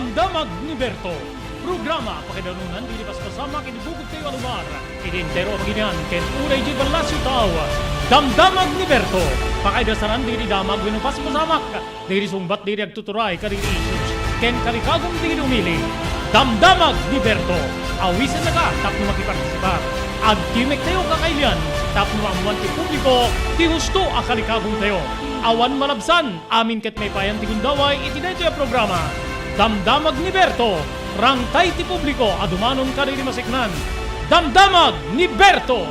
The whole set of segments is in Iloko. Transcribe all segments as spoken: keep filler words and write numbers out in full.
Damdamag ni Berto. Programa pakaidanunan dagiti paspasamak iti bukod tayo a lugar, iti entero a pagilian ken uray di ballasyo tao. Damdamag ni Berto. Pakaidasanan dagiti damag wenno paspasamak dagiti sungbat dagiti agtuturay kadagiti issues ken kalikagum dagiti umili. Damdamag ni Berto. Awisennaka tapno makipartisipar. Agtimek tayo kakailian tapno maammuan ti publiko ti husto a kalikagum tayo. Awan malabsan, amin ket maipayan ti gundaway iti daytoy a programa. Damdamag ni Berto. Rangtay ti publiko a dumanon kadagiti maseknan. Damdamag ni Berto.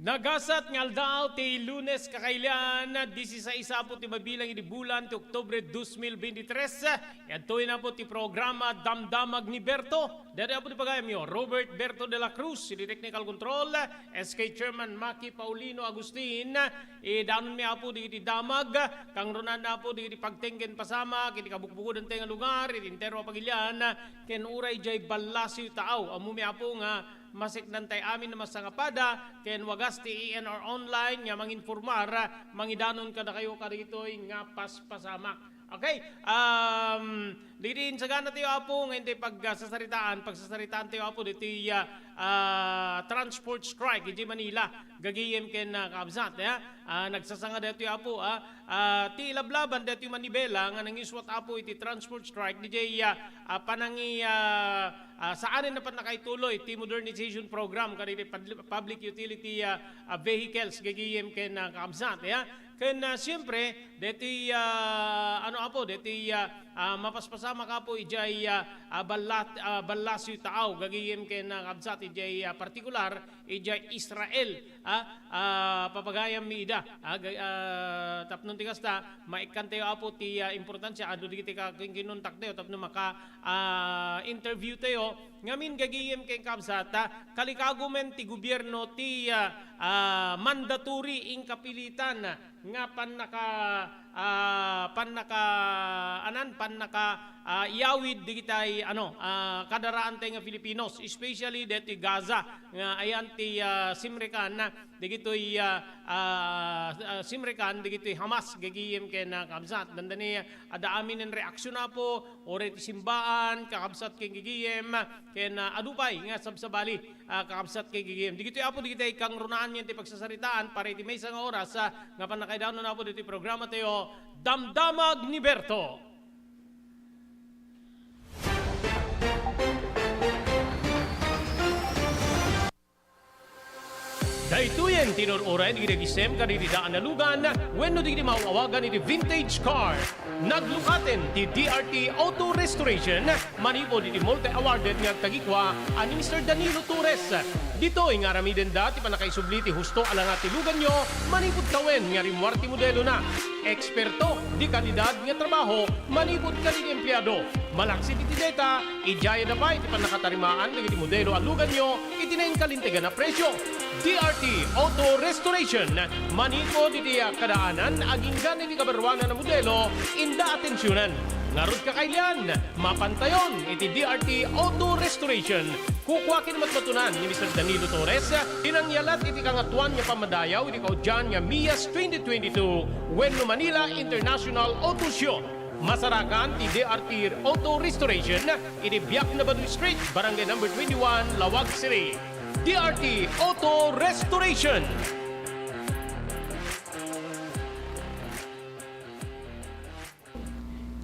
Nagasat nga aldaw ti Lunes, kakailian, disisais apo ti mabilang iti bulan ti Oktubre dos mil veintitrés. Yadtoy na po ti programa Damdamag ni Berto. Daytoy apo ti pagayamyo, Robert Berto de la Cruz, iti technical control, S K Chairman Maki Paulino Agustin, idanonmi apo dagiti damag, kangrunaan apo dagiti pagtenggen pasamak, iti kabukbukodan tayo nga lugar, iti entero a pagilian, ken uray jay ballasiw taaw. Ammomi apo nga maseknan tay amin a masangapada, ken wagas ti A N R Online nga manginformar, mangidanon kadakayo kadagitoy nga paspasamak. Okay, um, dagiti insagana tayo, Apo, nga intay pagsasaritaan, pagsasaritaan tayo, Apo, ditoy, ah, ah, transport strike, iti Manila, gagayem ken, ah, kabsat, ya? Ah, nagsasanga daytoy, Apo, ah. Ah, ti ilablaban daytoy manibela nga nangisuat, Apo, iti transport strike, ditoy, ah, ah, panangi-, ah, ah, saanen a pannakaituloy ti modernization program kadagiti pad-, public utility, ah, ah, vehicles, gagayem ken, ah, kabsat, ya? Ken, ah, siyempre, deti, ah, ano, Apo, deti, ah, ah, mapaspasamak, Apo, idiay, ah, ah, ballat-, ah, ballasiw taaw, gagayem ken, ah, kabsat, idiay, ah, partikular, idiay Israel, ah, ah, papagayammi ida, ah, ga-, ah, tapno ti kasta, maikkan tayo, Apo, ti, ah, importansia, adu dagiti ka-, kin-, kinuntak tayo, tapno maka, ah, interview tayo, ngamin gagayem ken kabsat, ah, kalikagumen ti gobierno ti, ah, ah, mandatory, inkapilitan, nga pannaka, ah, pannaka, anan, pannaka, ah, iyawid digitay, ano, ah, kadaraan tay nga Filipinos, especially deti Gaza, nga ayan ti, ah, simrekan, digitoy, ah, ah, ah, simrekan, digitoy Hamas, gagayem ken, ah, kabsat. Dandani, adda amin nga reaksyon, Apo, uray ti simbaan, kakabsat ken gagayem, ken, ah, adu pay nga sabsabali. Ah, kakabsat ken gagayem. Digitoy, Apo, digitay kangrunaan nga intay pagsasaritaan para iti maysa nga oras, ah, nga pannakaidanon, Apo, ditoy programa tayo, Damdamag ni Berto. Daytoyen ti inur-uray dagiti agisem kadagiti daan a lugan wenno dagiti maaw-awagan iti vintage car. Naglukaten ti D R T Auto Restoration manipud iti multi-awarded nga agtagikua a ni Mister Danilo Torres. Ditoy nga aramidenda ti pannakaisubli ti husto a langa ti luganyo manipud tawen nga rimmuar ti modelona. Eksperto, de kalidad nga trabaho manipud kadagiti empleado. Malaksid iti deta, idiayada pay ti pannakatarimaan dagiti modelo a luganyo iti nainkalintegan a presio. D R T Auto Restoration, manipud iti kadaanan agingga iti kabaruanan a modelo, inda atensionan. Ngarud, kakailian, mapantayon iti D R T Auto Restoration. Kukua ken matmatunan ni Mister Danilo Torres ti nangyalat iti Kangatoan nga Pammadayaw iti kaudian nga Mias twenty twenty-two wenno Manila International Auto Show. Masarakan ti D R T Auto Restoration iti Biak na Baduy Street, Barangay Number twenty-one, Laoag City. D R T Auto Restoration.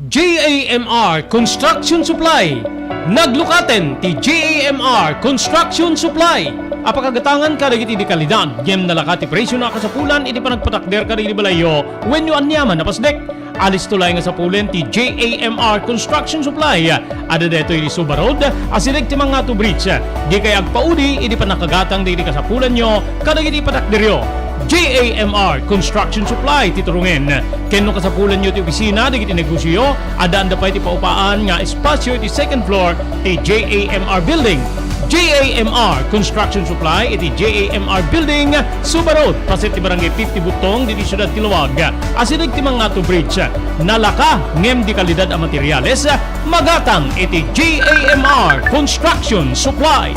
J A M R Construction Supply. Naglukaten ti J A M R Construction Supply a pakagatangan kadagiti de kalidad ngem nalaka ti presio a kasapulan iti panagpatakder kadagiti balayyo wenno aniaman a pasdek. Alisto laeng a sapulen ti J A M R Construction Supply. Adda daytoy iti Suba Road, asideg ti Mangato Bridge. Dikay agpaudi iti pannakagatang dagiti kasapulanyo kadagiti patakderyo. J A M R Construction Supply ti turongen. Ken no kasapulanyo ti opisina dagiti negosioyo, addaanda pay ti paupaan nga espasio iti second floor ti J A M R Building. J A M R Construction Supply iti J A M R Building, Suba Road, paset ti Barangay fifty Butong, diti siudad ti Laoag. Asideg ti Mangato Bridge. Nalaka ngem de kalidad a materiales, magatang iti J A M R Construction Supply.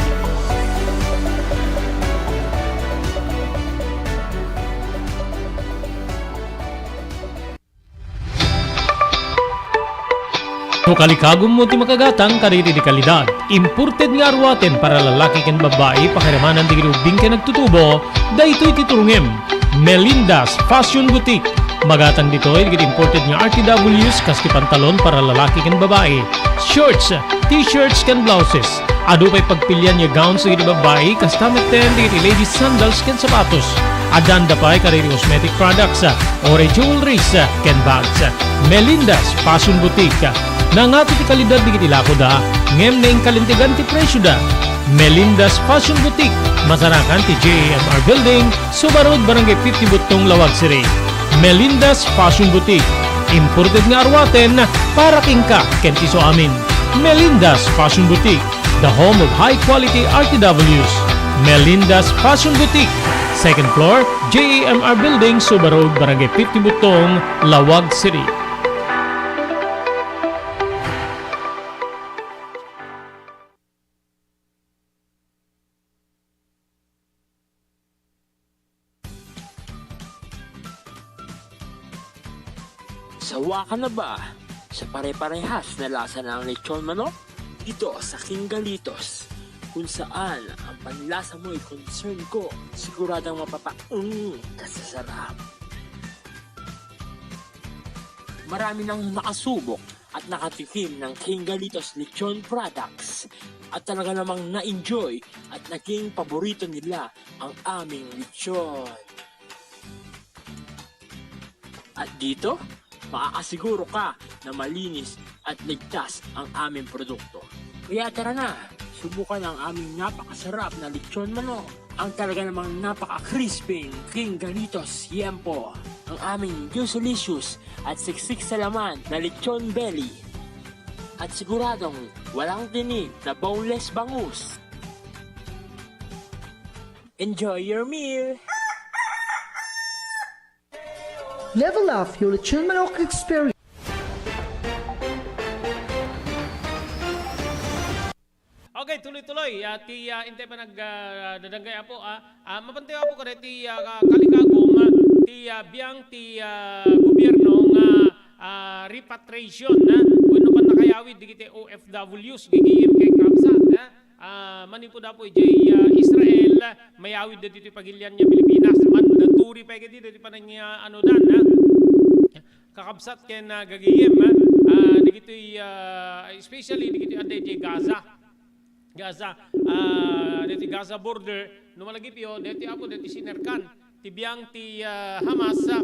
Kalikagummo ti makagatang kadagiti kalidad. Imported nga aruaten para lalaki ken babbai, pakiramanan dagiti ubbing ken agtutubo, daytoy ti turongem. Melinda's Fashion Boutique. Magatang ditoy dagiti imported nga R T Ws kas ti pantalon para lalaki ken babbai, shorts, t-shirts ken blouses. Adu pay pagpilian nga gowns dagiti babbai, kasta metten dagiti ladies sandals ken sapatos. Addanda pay kadagiti cosmetic products, uray jewelries, ken bags. Melinda's Fashion Boutique. Nangato ti kalidad dagiti lakoda, ngem naingkalintegan ti presioda. Melinda's Fashion Boutique, masarakan ti J A M R Building, Suba Road, Barangay fifty Buttong, Laoag City. Melinda's Fashion Boutique. Imported nga aruaten para kenka ken ti isuamin. Melinda's Fashion Boutique, the home of high quality R T Ws. Melinda's Fashion Boutique, second floor, J A M R Building, Suba Road, Barangay fifty Buttong, Laoag City. Sawa ka na ba sa pare-parehas na lasa ng lechon manok? Dito sa King Galitos, kung saan ang panlasa mo'y concern ko, siguradong mapapaeng ka sa sarap. Marami nang nakasubok at nakatikim ng King Galitos Lechon Products at talaga namang na-enjoy at naging paborito nila ang aming lechon. At dito, makakasiguro ka na malinis at ligtas ang aming produkto. Kaya tara na, subukan ang aming napakasarap na lechon manok. Ang talaga namang napaka-crispy King Galitos Yempo. Ang aming juicelicious at siksik sa laman na lechon belly. At siguradong walang tinik na boneless bangus. Enjoy your meal! Level up your lechon manok experience. Okay, tuloy-tuloy, ah, ti, ah, intay pa nag, ah, dadanggay, Apo, ah. Ah, mapantayo, Apo, kada ti, ah, ka-, kalikagum, ah, ti, ah, biang ti, ah, gobyerno nga, ah, repatriation, ah, wenno pannakayawid dagiti O F Ws, gigim ken kabsat, ah. Ah, manipud, Apo, idiay, ah, Israel, ah, mayawid dagiti pagilian nga Pilipinas. Mandatory pay kadi dagiti panang, ah, ano dan, ah. Kakabsat ken, ah, gagayem, ah, ah, dagitoy, ah, especially dagitoy adda idiay Gaza. Gaza, ah, dagitoy Gaza border, no malagipyo, dagitoy, Apo, dagitoy sinerkan ti biang ti, ah, Hamas, ah,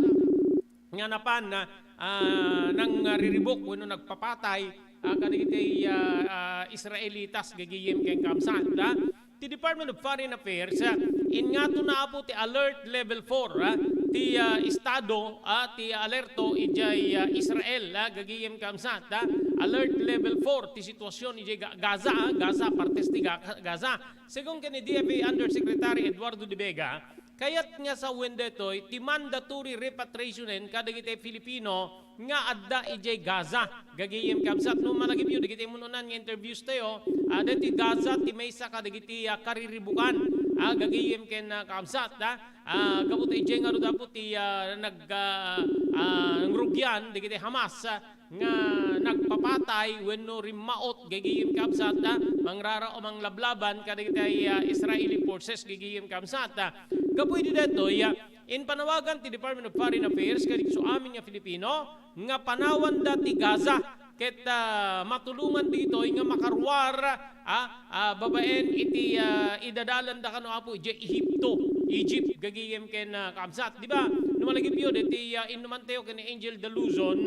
nga napan, ah, ah, nang, ah, riribuk wenno nagpapatay, ah, kadagitoy, ah, ah, Israelitas gagayem ken kabsat, ah. Ti Department of Foreign Affairs, ah, inngatoenna, Apo, ti Alert Level four, ah, ti, ah, estado, ah, ti alerto idiay, ah, Israel, ah, gagayem kabsat, ah. Alert Level four ti situasion idiay Ga-, Gaza, ah, Gaza, partes ti Ga-, Gaza. Segun ken ni D F A Undersecretary Eduardo de Vega, kayat nga sawen daytoy ti mandatory repatriationen kadagiti Filipino nga adda idiay Gaza. Gagayem kabsat, no malagipyo dagiti immun-unan nga interviews tayo, ah, daytoy Gaza ti maysa kadagiti, ah, kariribukan, ah, gagayem ken, ah, kabsat, ah, ah, gapu ta idiay ngarud, Apo, ti, ah, nag, ah, ah, nangrugian dagiti Hamas, ah, nga nagpapatay wenno rimmaot gagayem kabsat, ah, mangrara o manglablaban kadagiti, ah, Israeli forces gagayem kabsat, ah. Gapu idi daytoy, ah, impanawagan ti Department of Foreign Affairs kadagiti amin nga Filipino nga panawanda ti Gaza ket, ah, matulongan ditoy nga makaruar, ah, ah, babaen iti, ah, idadalanda kano, Apo, idiay Ehipto, Egypt, gagayem ken, ah, kabsat. Di ba? No malagipyo, deti, ah, innumantayo ken ni Angel Daluzon,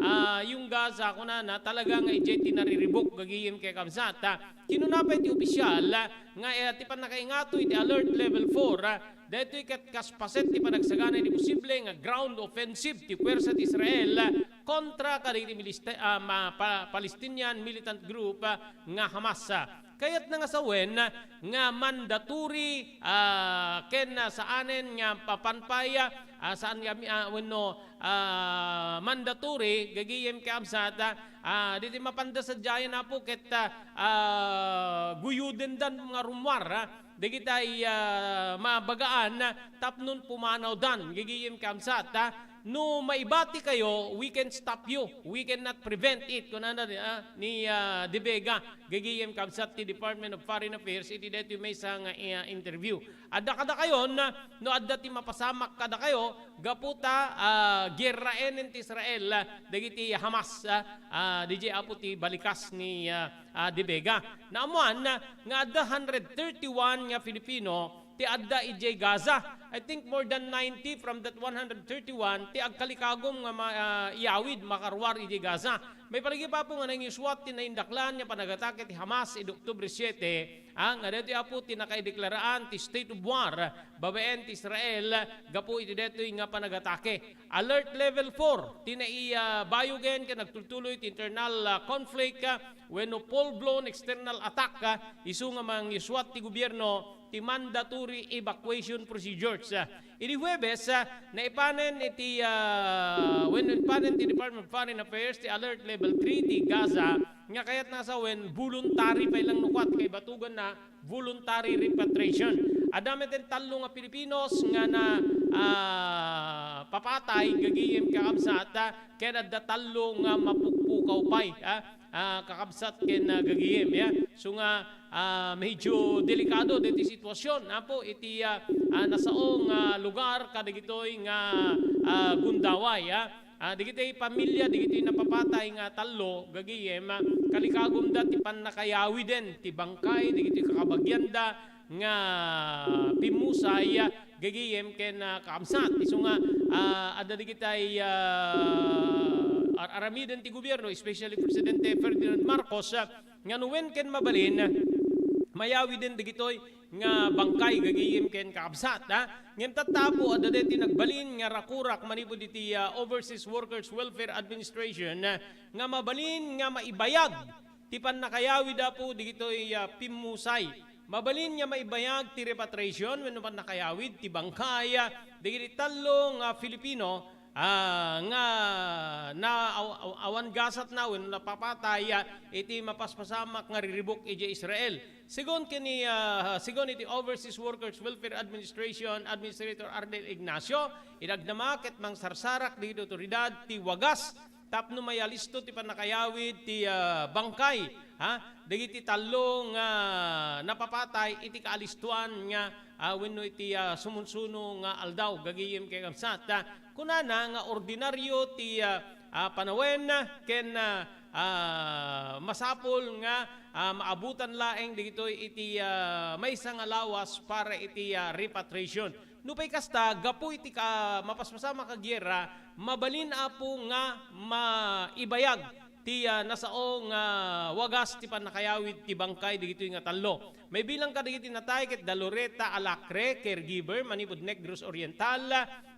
ah, yung Gaza, kunana, talaga nga idiay ti nariribuk, gagayem ken kabsat, ah. Kinuna pay ti opisyal, ah, nga, eh, ti pannakaingato iti Alert Level four, ah, daytoy ket kas paset ti panagsagana iti posible nga ground offensive ti puwersa ti Israel, ah, kontra kadagiti milista-, ah, ma-, pa-, Palestinian militant group, ah, nga Hamas. Kayatna nga sawen nga mandatory, ah, ken, ah, saanen nga mapan pay, ah, saan nga mi-, ah, wenno, ah, mandatory, gagayem ken kabsat, ah, diti mapanda sadiayen, Apo, ket, ah, ah, guyudendan nga rummuar, ah, dagiti, ah, mabagaan, ah, tapno pumanawdan, gagayem ken kabsat, ah, "No maibati kayo, we can stop you. We cannot prevent it," kunana, ah, ni, ah, De Vega, gagayem kabsat ti Department of Foreign Affairs, iti daytoy maysa nga, ah, interview. Adda kadakayon, no adda ti mapasamak kadakayo, gapu ta, ah, giyerraenen ti Israel, ah, dagiti Hamas, ah, ah, didiay apo ti balikas ni, ah, ah, De Vega. Naammoan, ah, nga adda hundred thirty-one nga Filipino ti adda idiay Gaza. I think more than ninety from that one hundred thirty-one ti agkalikagum nga ma-, ah, iyawid makaruar idiay Gaza. Maipaligip, Apo, nga nangyuswat ti naindaklan nga panagatake ti Hamas idi Oktubre siete, ah, nga daytoy, Apo, ti nakaideklaraan ti state of war babaen ti Israel gapu iti daytoy nga panagatake. Alert level four ti naibayogen ken nagtultuloy ti internal, ah, conflict, ah, wenno full-blown external attack, ah, isu nga mangyuswat ti gobierno ti mandatory evacuation procedures. Ah, idi Huwebes, ah, naipanen iti, ah, wenno ipanen ti Department of Foreign Affairs ti Alert Level three ti Gaza nga kayatna a sawen voluntary pay lang no kua ti kaibatuganna, voluntary repatriation. Adda met tallo nga Filipinos nga na, ah, papatay gagayem kakabsat, ah, ken adda tallo nga mapukpukaw pay, ah, ah, kakabsat ken, ah, gagayem, ya. So nga, ah, medyo delikado daytoy sitwasyon, Apo, iti, ah, ah, nasao nga lugar kadagitoy nga, ah, gundaway, ah. Ah, dagiti pamilia dagiti napapatay nga tallo, gagayem, ah, kalikagumda ti pannakayawiden ti bangkay dagiti kakabagianda nga pimmusay, ah, gagayem ken, ah, kaabsat. Isu nga, ah, adda dagitay, ah, ar-aramiden ti gobierno, especially Presidente Ferdinand Marcos, ah, nga no wen ken mabalin, mayawiden dagitoy nga bangkay gagayem ken kaabsat, ha? Ngem tatta, Apo, adda daytoy nagbalin nga rakurak manipud iti, ah, Overseas Workers Welfare Administration, ah, nga mabalin nga maibayag ti pannakayawid, Apo, dagitoy, ah, pimmusay. Mabalin nga maibayag ti repatriation wenno pannakayawid ti bangkay, ah, dagiti tallo nga Filipino, ah, nga na-, aw-, aw-, awan gasatna wenno napapatay, ah, iti mapaspasamak nga riribuk idiay Israel. Segun ken ni, ah, segun iti Overseas Workers Welfare Administration Administrator Arnel Ignacio, inagdama ket mangsarsarak dagiti awtoridad ti wagas tapno mayalisto ti pannakayawid ti, ah, bangkay, ha, dagiti tallo nga napapatay iti kaalistoan nga, ah, wenno iti, ah, sumunsuno nga aldaw, gagayem ken kabsat, ah, kunana nga ordinario ti, ah, ah, panawen ken, ah, ah, masapul nga, ah, maabutan laeng dagitoy iti, ah, maysa nga lawas para iti, ah, repatriation. Nupay kasta, gapu iti ka-, mapaspasamak a giyera, mabalin, Apo, nga maibayag ti, ah, nasao nga wagas ti pannakayawid ti bangkay dagitoy nga tallo. Maibilang kadagiti natay ket da Loreta Alacre, caregiver, manipud Negros Oriental,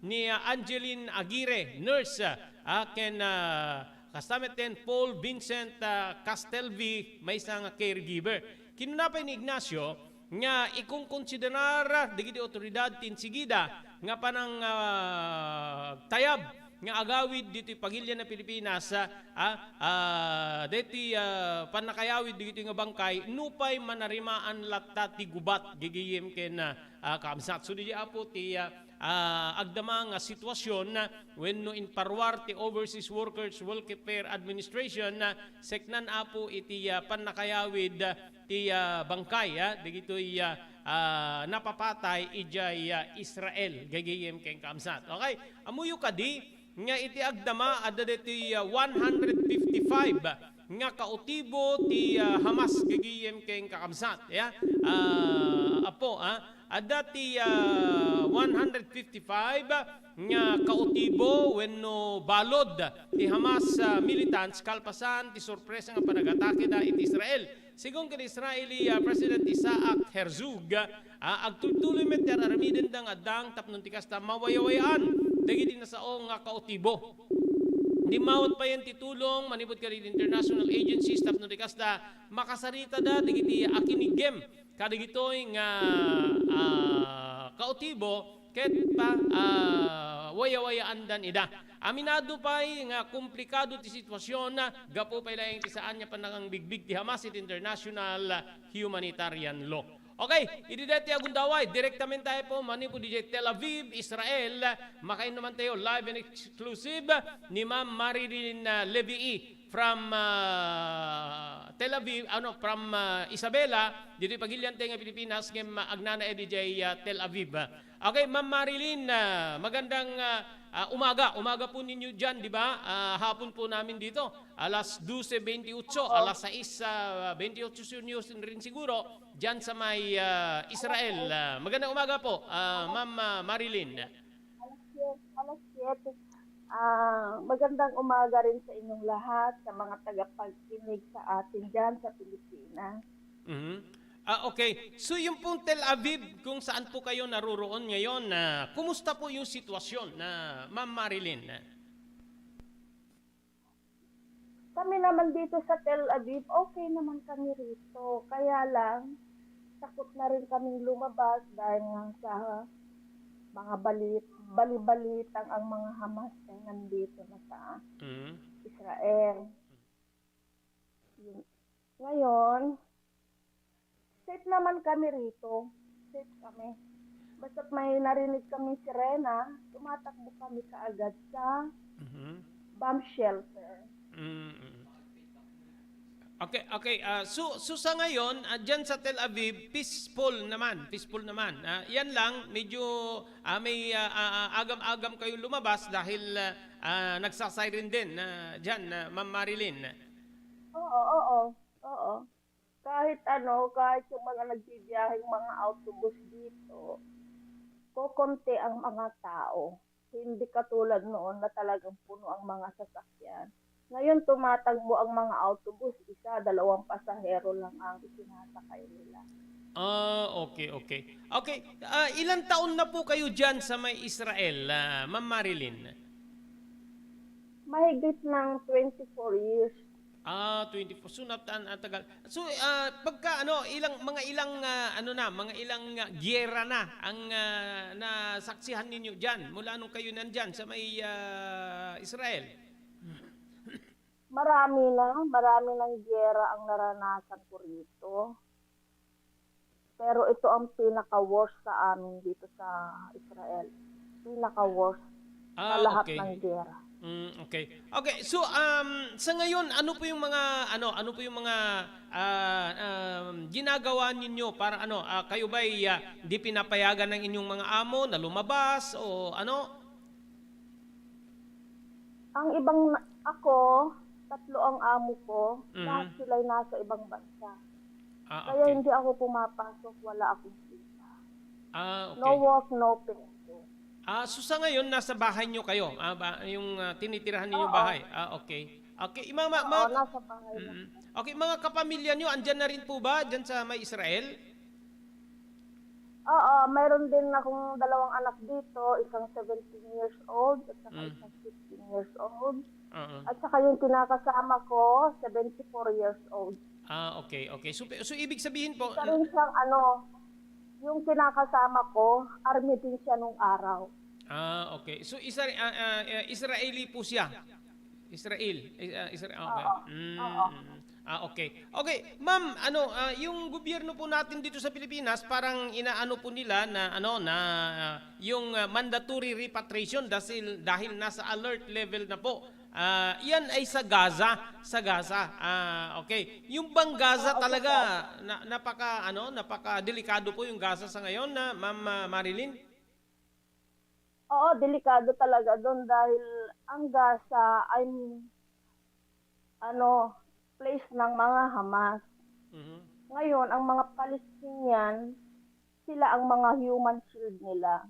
ni, ah, Angeline Aguirre, nurse, ah, ken, ah, kasta met ken Paul Vincent, ah, Castelvi, maysa nga caregiver. Kinuna pay ni Ignacio nga ikonkonsiderar dagiti awtoridad ti insigida nga panang, ah, tayab nga agawid ditoy pagilian a Pilipinas, ah, ah, daytoy, ah, pannakayawid dagitoy nga bangkay nupay manarimaan latta ti gubat, gagayem ken, ah, ah, kaabsat. So, diay, Apo, ti, ah, ah, agdama nga sitwasyon, ah, wenno imparuar ti Overseas Workers Welfare Administration, ah, seknan, Apo, iti, ah, pannakayawid, ah, ti, ah, bangkay, ah, dagitoy, ah, ah, napapatay idiay, ah, Israel, gagayem ken kaabsat. Okay? Ammoyo kadi nga iti agdama adda daytoy, ah, one hundred fifty-five nga kautibo ti, ah, Hamas, gagayem ken kakabsat, ya. Ah, Apo, ah, adda ti, ah, one hundred fifty-five nga kautibo wenno balod ti Hamas, ah, militants kalpasan ti sorpresa nga panagatake da iti Israel. Segun ken Israeli, ah, President Isaac Herzog, ah, agtultuloy met ti ar-aramidenda nga addang tapno ti kasta mawayawayaan dagiti nasao nga kautibo. Dimmawat payen ti tulong manipud kadagiti international agencies tapno ti kasta makasaritada dagiti akiniggem kadagitoy nga, ah, kautibo ket pa, ah, wayawayaandan ida. Aminado pay nga komplikado ti sitwasyon, ah, gapu pay laeng ti saan nga pannakangbigbig ti Hamas iti international humanitarian law. Okay, idi daytoy a gundaway, direktamente po manipud idiay Tel Aviv, Israel. Makainnuman tayo live and exclusive ni Ma'am Marilyn, ah, Levy from, ah, Tel Aviv, ano, from, ah, Isabela, ditoy pagilian tayo nga Pilipinas, ngem agnanaed idiay, ah, Tel Aviv. Okay, Ma'am Marilyn, ah, magandang, ah, ah, umaga. Umaga po ninyo diyan, di ba? Ah, hapon po namin dito. Alas dose bentiocho, Oo. alas sais, ah, bentiocho rin siguro. Diyan sa may, ah, Israel. Ah, magandang umaga po, ah, Ma'am, ah, Marilyn. Alas siyete, alas siyete. Ah, magandang umaga rin sa inyong lahat, sa mga tagapakinig sa atin diyan sa Pilipinas. Mhm. Ah, okay. So, yung pong Tel Aviv, kung saan po kayo naroroon ngayon, ah, kumusta po yung sitwasyon na, Ma'am Marilyn? Kami naman dito sa Tel Aviv, okay naman kami rito. Kaya lang, takot na rin kaming lumabas dahil nga sa mga balit, bali-balitang ang mga Hamas ay nandito na sa Mm. Israel. Yun. Ngayon, safe naman kami rito. Safe kami. Basta't may narinig kami sirena, tumatakbo kami kaagad sa Mhm. bomb shelter. Mm, mm. Okay, okay. Ah, so, so sa ngayon, ah, dyan sa Tel Aviv, peaceful naman, peaceful naman. Ah, yan lang, medyo, ah, may, ah, ah, ah, agam-agam kayong lumabas dahil, ah, ah, nagsasiren din, ah, dyan, ah, Ma'am Marilyn. Oo, oo, oo. Kahit ano, kahit yung mga nagbibiyaheng mga autobus dito, kokonti ang mga tao. Hindi katulad noon na talagang puno ang mga sasakyan. Ngayon, tumatakbo ang mga autobus, isa, dalawang pasahero lang ang isinasakay nila. Ah, okay, okay. Okay, ah, ilang taon na po kayo dyan sa may Israel, ah, Ma'am Marilyn? Mahigit ng twenty-four years. Ah, twenty-four. So, nat-, an-, ang tagal. So, ah, pagka ano, ilang, mga ilang, ah, ano na, mga ilang, ah, giyera na ang, ah, nasaksihan ninyo diyan mula nung kayo nandyan sa may, ah, Israel? Marami na, marami ng giyera ang naranasan ko rito. Pero ito ang pinaka-worst sa amin dito sa Israel. Pinaka-worst sa Ah, lahat okay. ng giyera. Mm, okay. Okay, so, um, sa ngayon, ano po yung mga, ano, ano po yung mga, ah, um, ginagawa ninyo para, ano, ah, kayo ba'y, ah, di pinapayagan ng inyong mga amo na lumabas o ano? Ang ibang na-, ako, tatlo ang amo ko, Mm. lahat sila'y nasa ibang bansa. Ah, Kaya okay. hindi ako pumapasok, wala akong kita. Ah, No okay. work, no pay. Ah, so sa ngayon, nasa bahay nyo kayo? Ah, ba, yung, ah, tinitirahan ninyong Oo. bahay? Ah, okay. Okay, yung mga, Oo, mga, nasa bahay na. Mm. Okay, mga kapamilya nyo, andyan na rin po ba? Dyan sa may Israel? Oo, mayroon din akong dalawang anak dito, isang seventeen years old at saka Mm. isang fifteen years old. Oo. At saka yung kinakasama ko, seventy-four years old. Ah, okay, okay. So, pe-, so ibig sabihin po, Isa rin siyang ano, yung kinakasama ko, army din siya nung araw. Ah, okay. So, Isra-, ah, ah, eh, Israeli po siya? Israel? Eh, ah, Isra-, okay. Oo. Mm, Oo. mm. Ah, okay. Okay, ma'am, ano, ah, yung gobyerno po natin dito sa Pilipinas, parang inaano po nila na, ano, na, ah, yung, ah, mandatory repatriation dahil, dahil nasa alert level na po. Ah, yan ay sa Gaza, sa Gaza. Ah, okay. Yung bang Gaza Ah, okay talaga, po. na, napaka, ano, napaka delikado po yung Gaza sa ngayon na, Ma'am, ah, Marilyn? Oo, delikado talaga doon dahil ang Gaza ay, ano, place ng mga Hamas. Mhm. Ngayon, ang mga Palestinian, sila ang mga human shield nila.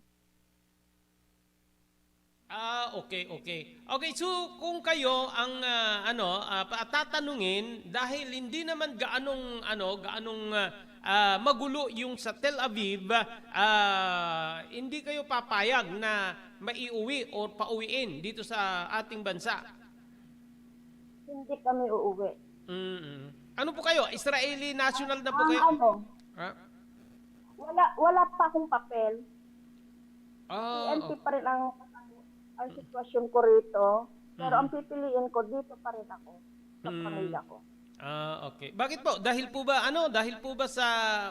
Ah, okay, okay. Okay, so kung kayo ang, ah, ano, ah, pa-, tatanungin, dahil hindi naman gaanong, ano, gaanong, ah, ah, magulo yung sa Tel Aviv, ah, hindi kayo papayag na maiuwi o pauwiin dito sa ating bansa? Hindi kami uuwi. Mm. Ano po kayo? Israeli national na po Ang kayo? ano, Ha? wala, wala pa akong papel. Ah, P N P oh. pa rin ang, ang sitwasyon ko rito. Pero Mm. ang pipiliin ko, dito pa rin ako sa Mm. pamilya ko. Ah, okay. Bakit po? Dahil po ba, ano, dahil po ba sa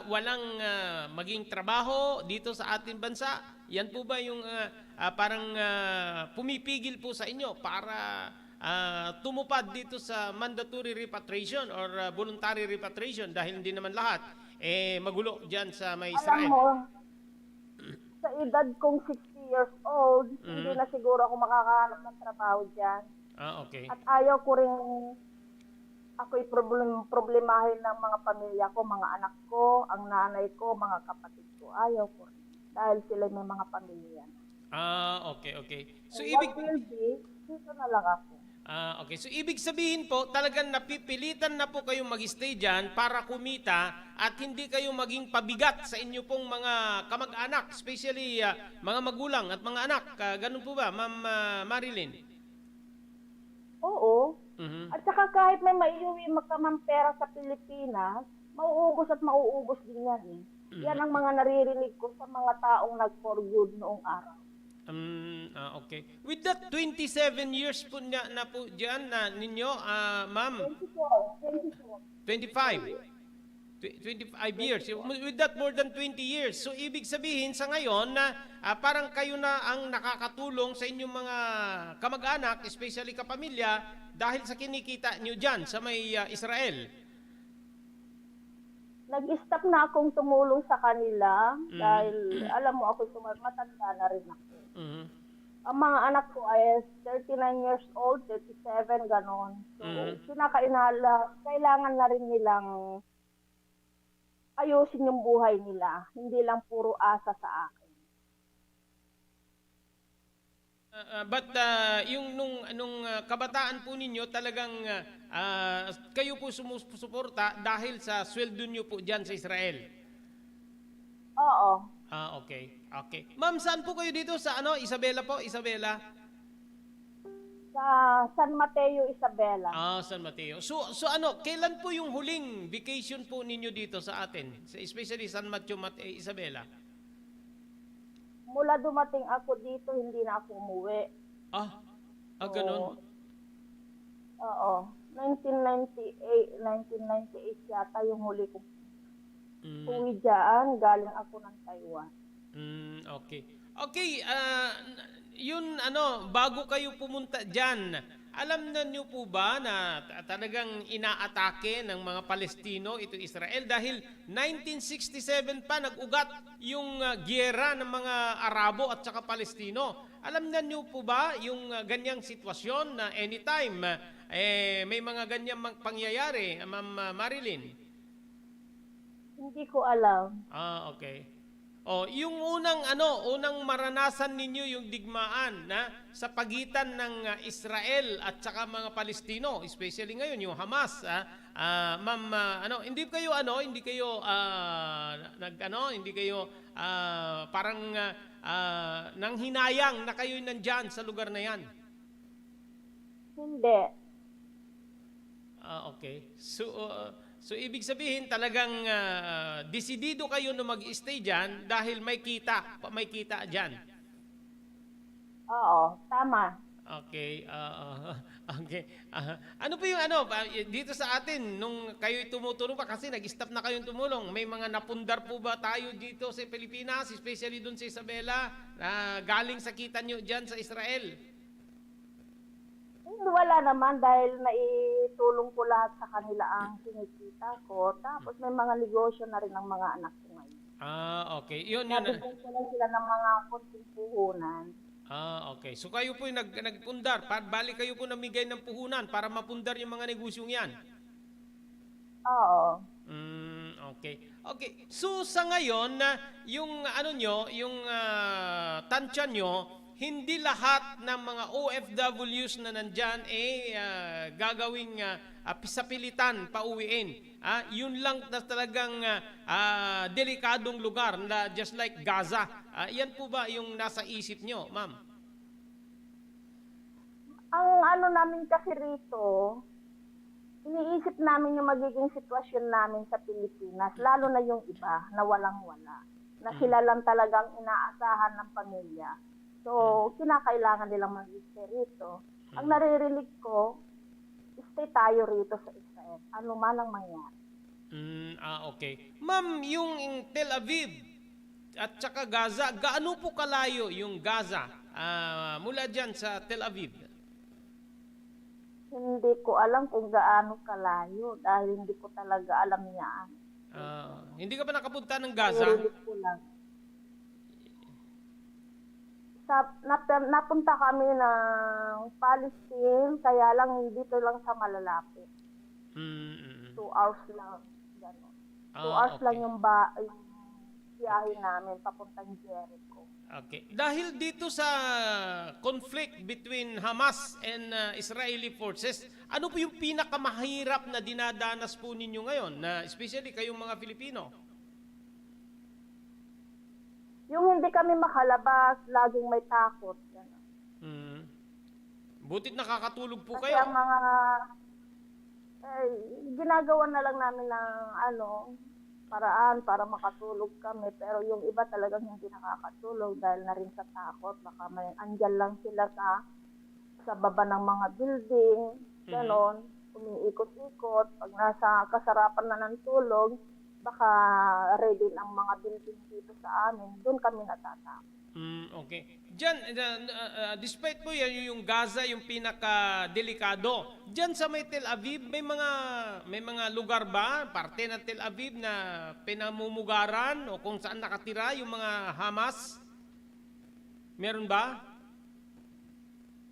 walang, ah, maging trabaho dito sa ating bansa? Yan po ba yung, ah, ah, parang, ah, pumipigil po sa inyo para, ah, tumupad dito sa mandatory repatriation or, ah, voluntary repatriation? Dahil hindi naman lahat, eh, magulo dyan sa may Alam Israel. Mo, sa edad kong sixty years old, hindi Mm. na siguro ako makakahanap ng trabaho dyan. Ah, okay. At ayaw ko rin ako'y problem-, problemahin ng mga pamilya ko, mga anak ko, ang nanay ko, mga kapatid ko. Ayaw ko rin. Dahil sila may mga pamilya na. Ah, okay, okay. So, So, ibig what will be, dito na lang ako. Ah, okay. So, ibig sabihin po, talagang napipilitan na po kayong mag-stay dyan para kumita at hindi kayo maging pabigat sa inyo pong mga kamag-anak, especially, ah, mga magulang at mga anak. Ah, ganun po ba, Ma'am, ah, Marilyn? Oo. Mhm. At saka kahit may maiuwi ka man pera sa Pilipinas, mauubos at mauubos din yan eh. Mm. Yan ang mga naririnig ko sa mga taong nag-for good noong araw. Um, ah, okay. With that twenty-seven years po na, na po dyan na ninyo, ah, ma'am? Twenty-four. Twenty-four. Twenty-five. Tw-, twenty-five years. With that, more than twenty years. So, ibig sabihin, sa ngayon, na, ah, parang kayo na ang nakakatulong sa inyong mga kamag-anak, especially kapamilya, dahil sa kinikita nyo dyan sa may, ah, Israel. Nag-stop na akong tumulong sa kanila Mm. dahil, alam mo, ako tumal-, matanda na rin ako. Mhm. Ang mga anak ko ay thirty-nine years old, thirty-seven, ganon. So, Mhm. kinakainala, kailangan na rin nilang ayusin yung buhay nila. Hindi lang puro asa sa akin. Ah, ah, but, ah, yung nung, nung, ah, kabataan po ninyo, talagang, ah, ah, kayo po sumus-, suporta dahil sa sweldo nyo po dyan sa Israel? Oo. Ah, okay. Okay. Ma'am, saan po kayo dito? Sa ano? Isabela po? Isabela? Sa San Mateo, Isabela. Ah, San Mateo. So, so ano, kailan po yung huling vacation po ninyo dito sa atin? Sa, especially San Mateo, Mat-, eh, Isabela? Mula dumating ako dito, hindi na ako umuwi. Ah, ah, So, ganon? Oo. Nineteen ninety-eight, nineteen ninety-eight yata yung huli ko Mm. uwi dyan. Galing ako ng Taiwan. Mm, okay. Okay, ah, n-, yun, ano, bago kayo pumunta dyan, alam na niyo po ba na ta-, talagang inaatake ng mga Palestino ito Israel? Dahil nineteen sixty-seven pa, nag-ugat yung, ah, giyera ng mga Arabo at saka Palestino. Alam na niyo po ba yung, ah, ganyang sitwasyon na anytime, ah, eh, may mga ganyang mang-, pangyayari, Ma'am, ah, Marilyn? Hindi ko alam. Ah, okay. Oh, yung unang ano, unang maranasan ninyo yung digmaan na sa pagitan ng, ah, Israel at saka mga Palestino, especially ngayon yung Hamas, ah, ah, ma'am, ah, ano, hindi kayo ano, hindi kayo, ah, nag-ano, hindi kayo, ah, parang, ah, ah, nanghinayang na kayo'y nandyan sa lugar na yan? Hindi. Ah, okay. So, uh, so ibig sabihin talagang, ah, desidido kayo na mag-stay diyan dahil may kita, pa-, may kita diyan? Oo, tama. Okay, oo. Okay. Ah, ano po yung ano, pa-, dito sa atin, nung kayo'y tumutulong pa, kasi nag-stop na kayong tumulong, may mga napundar po ba tayo dito sa Pilipinas, especially dun sa Isabela, na galing sa kita nyo diyan sa Israel? Hindi, wala naman dahil naitulong ko lahat sa kanila ang kinikita ko. Tapos may mga negosyo na rin ang mga anak ko ngayon. Ah, okay. Yun, yun, ah. Nabigyan ko lang sila ng mga konting puhunan. Ah, okay. So, kayo po'y nag-, nagpundar. Pa-, bali kayo po namigay ng puhunan para mapundar yung mga negosyong yan? Oo. Mm, okay. Okay. So, sa ngayon, na yung ano nyo, yung, ah, tansya nyo, hindi lahat ng mga O F Ws na nandyan, eh, ah, gagawing, ah, ah, sapilitan pauwiin. Ah, yun lang na talagang, ah, ah, delikadong lugar na just like Gaza. Ah, yan po ba yung nasa isip nyo, ma'am? Ang ano namin kasi rito, iniisip namin yung magiging sitwasyon namin sa Pilipinas, lalo na yung iba na walang-wala, na Mm. sila lang talagang inaasahan ng pamilya. So, Mm. kinakailangan nilang mag-stay rito. Ang Mm. naririnig ko, stay tayo rito sa Israel, ano man ang mangyari. Mm, ah, okay. Ma'am, yung Tel Aviv at saka Gaza, gaano po kalayo yung Gaza, ah, mula diyan sa Tel Aviv? Hindi ko alam kung gaano kalayo dahil hindi ko talaga alam yan. Ah, hindi ka pa nakapunta ng Gaza? Naririnig ko lang. Sa, nap-, napunta kami ng Palestine, kaya lang dito lang sa malalapit. Mm, mm, mm. Two hours lang. Ganun. Two Ah, hours lang okay. yung ba, yung biyahe namin papuntang Jericho. Okay. Dahil dito sa conflict between Hamas and, ah, Israeli forces, ano po yung pinakamahirap na dinadanas po ninyo ngayon, na especially kayong mga Filipino? Yung hindi kami makalabas, laging may takot. Ganun. Mm. Buti't nakakatulog po Kasi kayo. ang mga, eh, ginagawa na lang namin ng, ano, paraan para makatulog kami. Pero yung iba talagang hindi nakakatulog dahil na rin sa takot. Baka may andyan lang sila sa, sa baba ng mga building, Mhm. ganon, umiikot-ikot. Pag nasa kasarapan na ng tulog, baka ready ang mga building dito sa amin. Doon kami natatakot. Mm, okay. Diyan, uh, uh, uh, despite po yan, yung Gaza yung pinakadelikado. Diyan sa may Tel Aviv, may mga, may mga lugar ba, parte ng Tel Aviv na pinamumugaran o kung saan nakatira yung mga Hamas? Meron ba?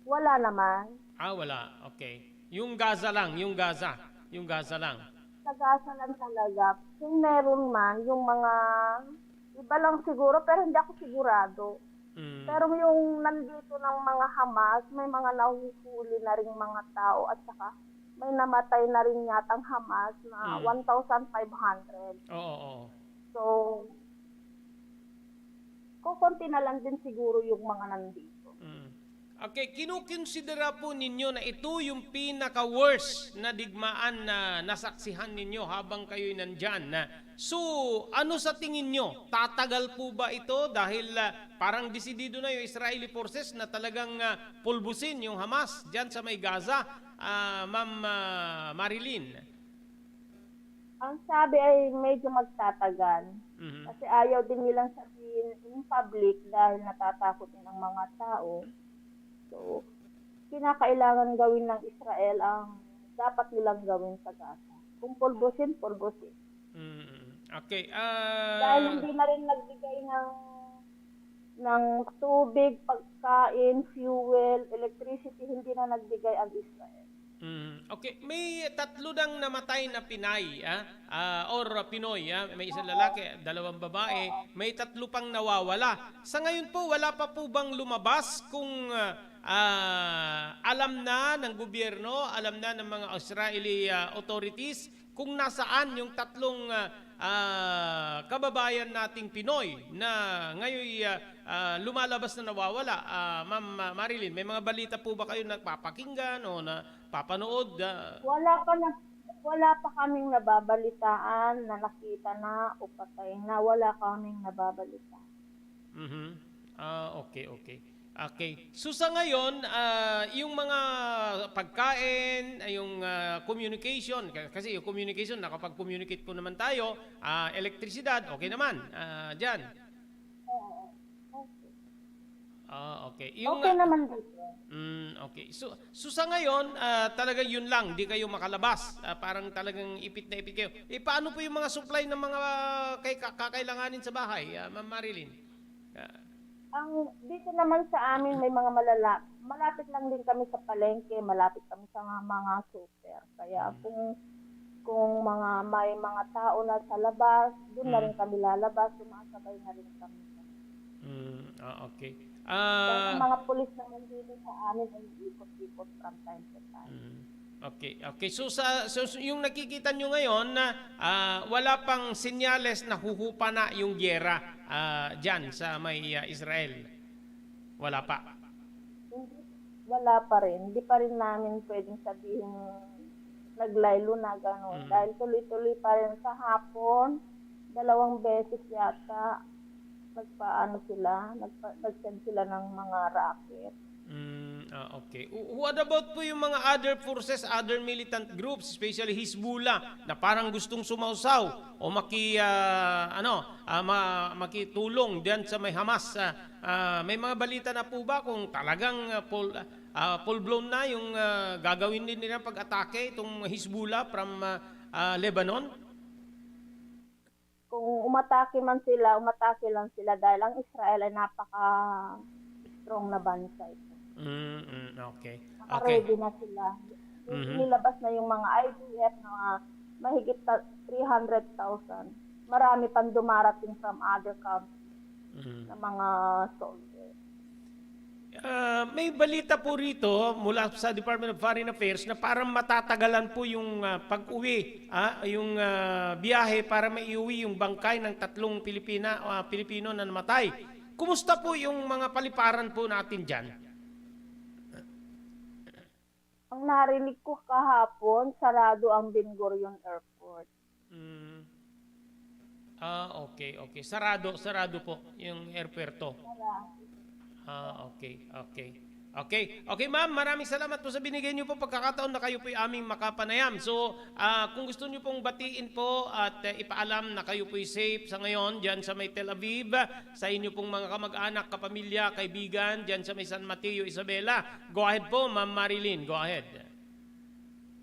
Wala naman. Ah, wala. Okay. Yung Gaza lang, yung Gaza. Yung Gaza lang. Sa Gaza lang talaga. Kung meron man, yung mga iba lang siguro, pero hindi ako sigurado. Mm. Pero yung nandito ng mga Hamas, may mga nahuhuli na ring mga tao at saka may namatay na rin yatang Hamas na Mm. one thousand five hundred. Oo, oo. So, kokonti na lang din siguro yung mga nandito. Mm. Okay, kinukonsidera po ninyo na ito yung pinaka-worst na digmaan na nasaksihan ninyo habang kayo'y nandyan, na, so, ano sa tingin nyo? Tatagal po ba ito? Dahil, ah, parang desidido na yung Israeli forces na talagang, ah, pulbusin yung Hamas dyan sa may Gaza, ah, Ma'am, ah, Marilyn. Ang sabi ay medyo magtatagal. Mhm. Kasi ayaw din nilang sabihin in public dahil natatakot din ang mga tao. So, kinakailangan gawin ng Israel ang dapat nilang gawin sa Gaza. Kung pulbusin, pulbusin. Mm. Okay, ah, Dahil hindi na rin nagbigay ng, ng tubig, pagkain, fuel, electricity, hindi na nagbigay ang Israel. Mm. Okay, may tatlo nang namatay na Pinay, ah, ah, or Pinoy, ah. May isang Oo. lalaki, dalawang babae, Oo. may tatlo pang nawawala. Sa ngayon po, wala pa po bang lumabas kung, ah, ah, alam na ng gobyerno, alam na ng mga Israeli, ah, authorities kung nasaan yung tatlong, ah, ah, kababayan nating Pinoy na ngayon, ah, ah, lumalabas na nawawala? Ah, Ma'am, ah, Marilyn, may mga balita po ba kayo nagpapakinggan o napapanood? Ah, Wala pa na, wala pa kaming nababalitaan na nakita na o patay na. Wala kaming nababalitaan. Mhm. Ah, okay, okay. Okay. So, sa ngayon, ah, yung mga pagkain, ah, yung, ah, communication, ka-, kasi yung communication, nakapag-communicate po naman tayo, ah, elektrisidad, okay naman, ah, dyan. Oo. Okay. Ah, okay. Yung, Okay ah, naman dito. Mm, okay. So, so sa ngayon, ah, talaga yun lang, di kayo makalabas. Ah, parang talagang ipit na ipit kayo. Eh, paano po yung mga supply ng mga kay-, ka-, kakailanganin sa bahay, ah, Ma'am Marilyn? Ah. Ang, dito naman sa amin, may mga malala-, malapit lang din kami sa palengke, malapit kami sa mga, mga super. Kaya Mm. kung, kung mga, may mga tao na sa labas, doon na Mm. rin kami lalabas, sumasabay na rin kami. Mm, ah, okay. Dahil Ah, ang mga pulis naman dito sa amin ay ikot-ikot from time to time. Mm. Okay, okay. So, sa, so, so, yung nakikita nyo ngayon na, ah, wala pang senyales na huhupa na yung giyera, ah, dyan sa may, ah, Israel? Wala pa? Hindi, wala pa rin. Hindi pa rin namin pwedeng sabihin naglaylo na gano'n. Mm. Dahil tuloy-tuloy pa rin kahapon, dalawang beses yata, nagpaano sila, nagpa-, nag-send sila ng mga rocket. Mm, Ah, okay. Wh-, what about po yung mga other forces, other militant groups, especially Hezbollah, na parang gustong sumawsaw o maki-, ah, ano, ah, ma-, makitulong diyan sa may Hamas? Ah, ah, may mga balita na po ba kung talagang, ah, full, ah, full-blown na yung, ah, gagawin din nilang pag-atake itong Hezbollah from, ah, ah, Lebanon? Kung umatake man sila, umatake lang sila dahil ang Israel ay napaka-strong na bansa ito. Mm, mm, okay. Okay. Naka-ready na sila. Mhm. Nilabas na yung mga I D F na mahigit ta-, three hundred thousand. Marami pang dumarating from other countries Mm. na mga soldiers. Ah, may balita po rito mula sa Department of Foreign Affairs na parang matatagalan po yung, ah, pag-uwi, ah, yung, ah, biyahe para maiuwi yung bangkay ng tatlong Pilipina, ah, Pilipino na namatay. Kumusta po yung mga paliparan po natin diyan? Ang narinig ko kahapon, sarado ang Ben Gurion Airport. Mm. Ah, okay, okay. Sarado, sarado po yung airpuerto. Sarado. Ah, okay, okay. Okay, okay, ma'am, maraming salamat po sa binigay niyo po pagkakataon na kayo po'y aming makapanayam. So, ah, kung gusto niyo pong batiin po at, eh, ipaalam na kayo po'y safe sa ngayon diyan sa may Tel Aviv, sa inyo pong mga kamag-anak, kapamilya, kaibigan diyan sa may San Mateo, Isabela, go ahead po, Ma'am Marilyn, go ahead.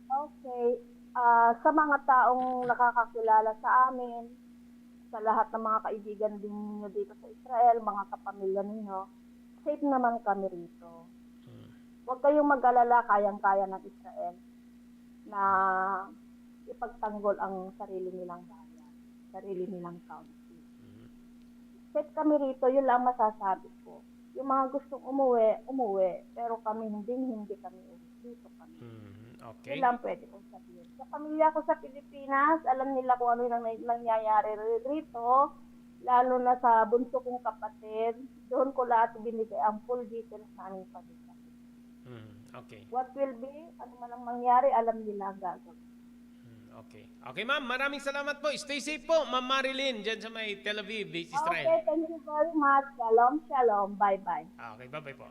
Okay. Ah, sa mga taong nakakakilala sa amin, sa lahat ng mga kaibigan din ninyo dito sa Israel, mga kapamilya ninyo, safe naman kami rito. Hmm. Huwag kayong mag-alala, kayang-kaya ng Israel na ipagtanggol ang sarili nilang bayan, sarili nilang country. Mhm. Safe kami rito, yun lang masasabi ko. Yung mga gustong umuwi, umuwi. Pero kami, hindi, hindi kami uwi. Dito kami. Mhm, okay. Yun lang pwede kong sabihin. Sa pamilya ko sa Pilipinas, alam nila kung ano yung nang-, nangyayari ri-, rito. Lalo na sa bunso kong kapatid, doon ko lahat binigay ang full details na aming pamilya. Mhm, okay. What will be, ano man ang mangyari, alam nila ang gagawin. Hmm, okay. Okay, ma'am. Maraming salamat po. Stay safe po, Ma'am Marilyn, dyan sa may Tel Aviv, Israel. Okay, thank you very much. Shalom, shalom. Bye-bye. Ah, okay, bye-bye po.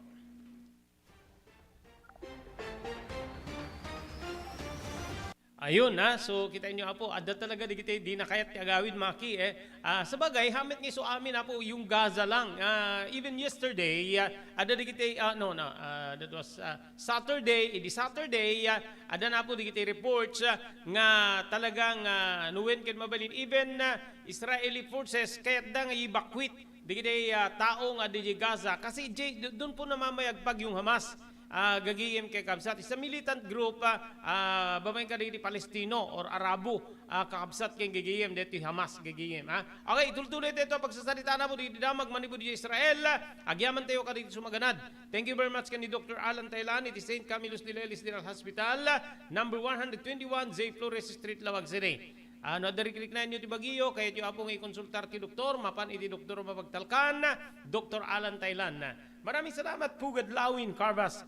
Ayun, ha. So, kita inyo, apo, adda talaga digiti, di na kayat ti agawid, Maki, eh. Ah, sabagay, hamet nga isu amin, apo, yung Gaza lang. Ah, even yesterday, ah, adda digiti, ah, no, no, ah, that was, ah, Saturday, idi Saturday, ah, adda na po digiti reports, ah, nga talagang, ah, no wen ket mabalin, even, ah, Israeli forces kayatda nga i-evacuate digiti, ah, tao nga didi Gaza. Kasi di-, do-, doon po namamayagpag yung Hamas, ah, gagayem, kakabsat. Isa militant group, ah, ah, babaen kadagiti Palestino or Arabo, ah, kakabsat ken gagayem deti Hamas gagayem, ha? Okay, itultuloy dito pagsasaritaan na po digiti damag manipud di Israel. Agyaman tayo kadagiti sumaganad. Thank you very much ken ni Doctor Alan Tailan iti Saint Camillus de Lelis General Hospital, number one hundred twenty-one J Flores Street, Laoag City. Ah, no adda rikriknaenyo ti bagyo, kayatyo, apo, nga ikonsultar ti doktor, mapan iti doktor a mapagtalkan, Doctor Alan Tailan. Maraming salamat, Pugad Lawin Carvas.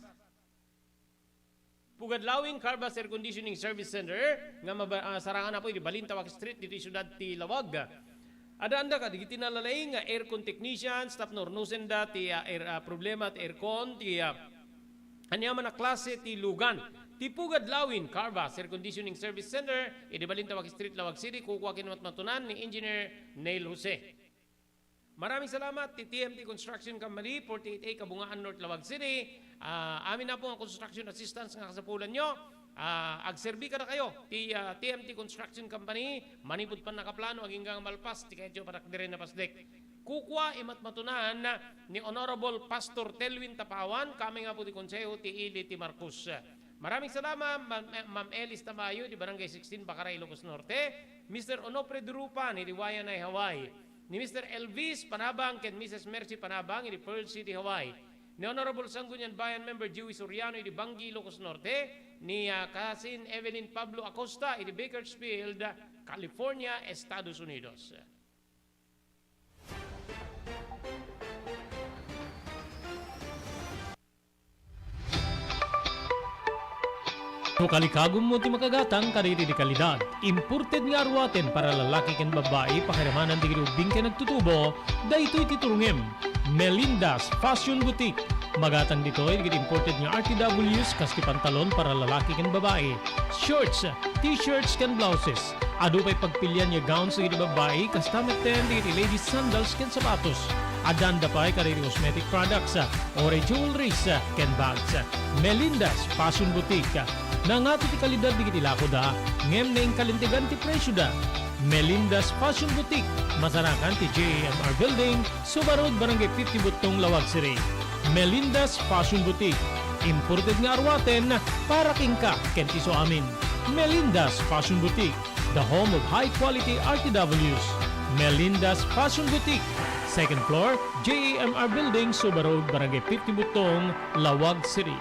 Pugad Lawin Carvas Air Conditioning Service Center nga maba-, ah, sarangan, apo, iti Balintawak Street, ditoy siudad ti Laoag. Adda, adda kadagiti nalalaing nga aircon technicians tapno urnosenda ti, ah, air, ah, problema ti aircon, ti, ah, aniaman a klase ti lugan. Ti Pugad Lawin Carvas Air Conditioning Service Center, idi Balintawak Street, Laoag City, kukua ken matmatunan ni Engineer Neil Jose. Maraming salamat ti T M T Construction Company, forty-eight A Kabungaan North, Laoag City. Ah, amin na po ang construction assistance nga kasapulanyo. Ah, agserbi kadakayo ti, ah, T M T Construction Company, manipud pannakaplano, agingga nga malpas, ti kayatyo patakderen a pasdek. Kukua, imatmatunan ni Honorable Pastor Telwin Tapawan, kami nga po ti Konseho ti Ili ti Marcos. Maraming salamat, Ma'am, Ma'am Elis Tamayo, di Barangay sixteen, Bacara, Ilocos Norte, Mister Onofre Durupan, idi Waianae, Hawaii, ni Mister Elvis Panabang ken Missus Mercy Panabang, idi Pearl City, Hawaii, ni Honorable Sangguniang Bayan Member Joey Soriano, idi Bangui, Ilocos Norte, ni, ah, Cousin Evelyn Pablo Acosta, idi Bakersfield, California, Estados Unidos. No kalikagummo ti makagatang kadagiti dekalidad, imported nga aruaten para lalaki ken babbai, pakiramanan dagiti ubbing ken agtutubo, daytoy ti turongem. Melinda's Fashion Boutique. Magatang ditoy dagiti imported nga R T Ws kas ti pantalon para lalaki ken babai, shorts, t-shirts ken blouses. Adu pay pagpilian nga gowns dagiti babai, kasta metten dagiti ladies sandals ken sapatos. Addan da pay kadagiti cosmetic products, uray jewelries, ken bags. Melinda's Fashion Boutique. Nangato ti kalidad dagiti lakoda, ngem naingkalintegan ti presioda. Melinda's Fashion Boutique, masarakan ti J A M R Building, Suba Road, Barangay fifty Buttong, Laoag City. Melinda's Fashion Boutique, imported nga aruaten para kenka ken ti isuamin. Melinda's Fashion Boutique, the home of high quality R T Ws. Melinda's Fashion Boutique, second floor, J A M R Building, Suba Road, Barangay fifty Buttong, Laoag City.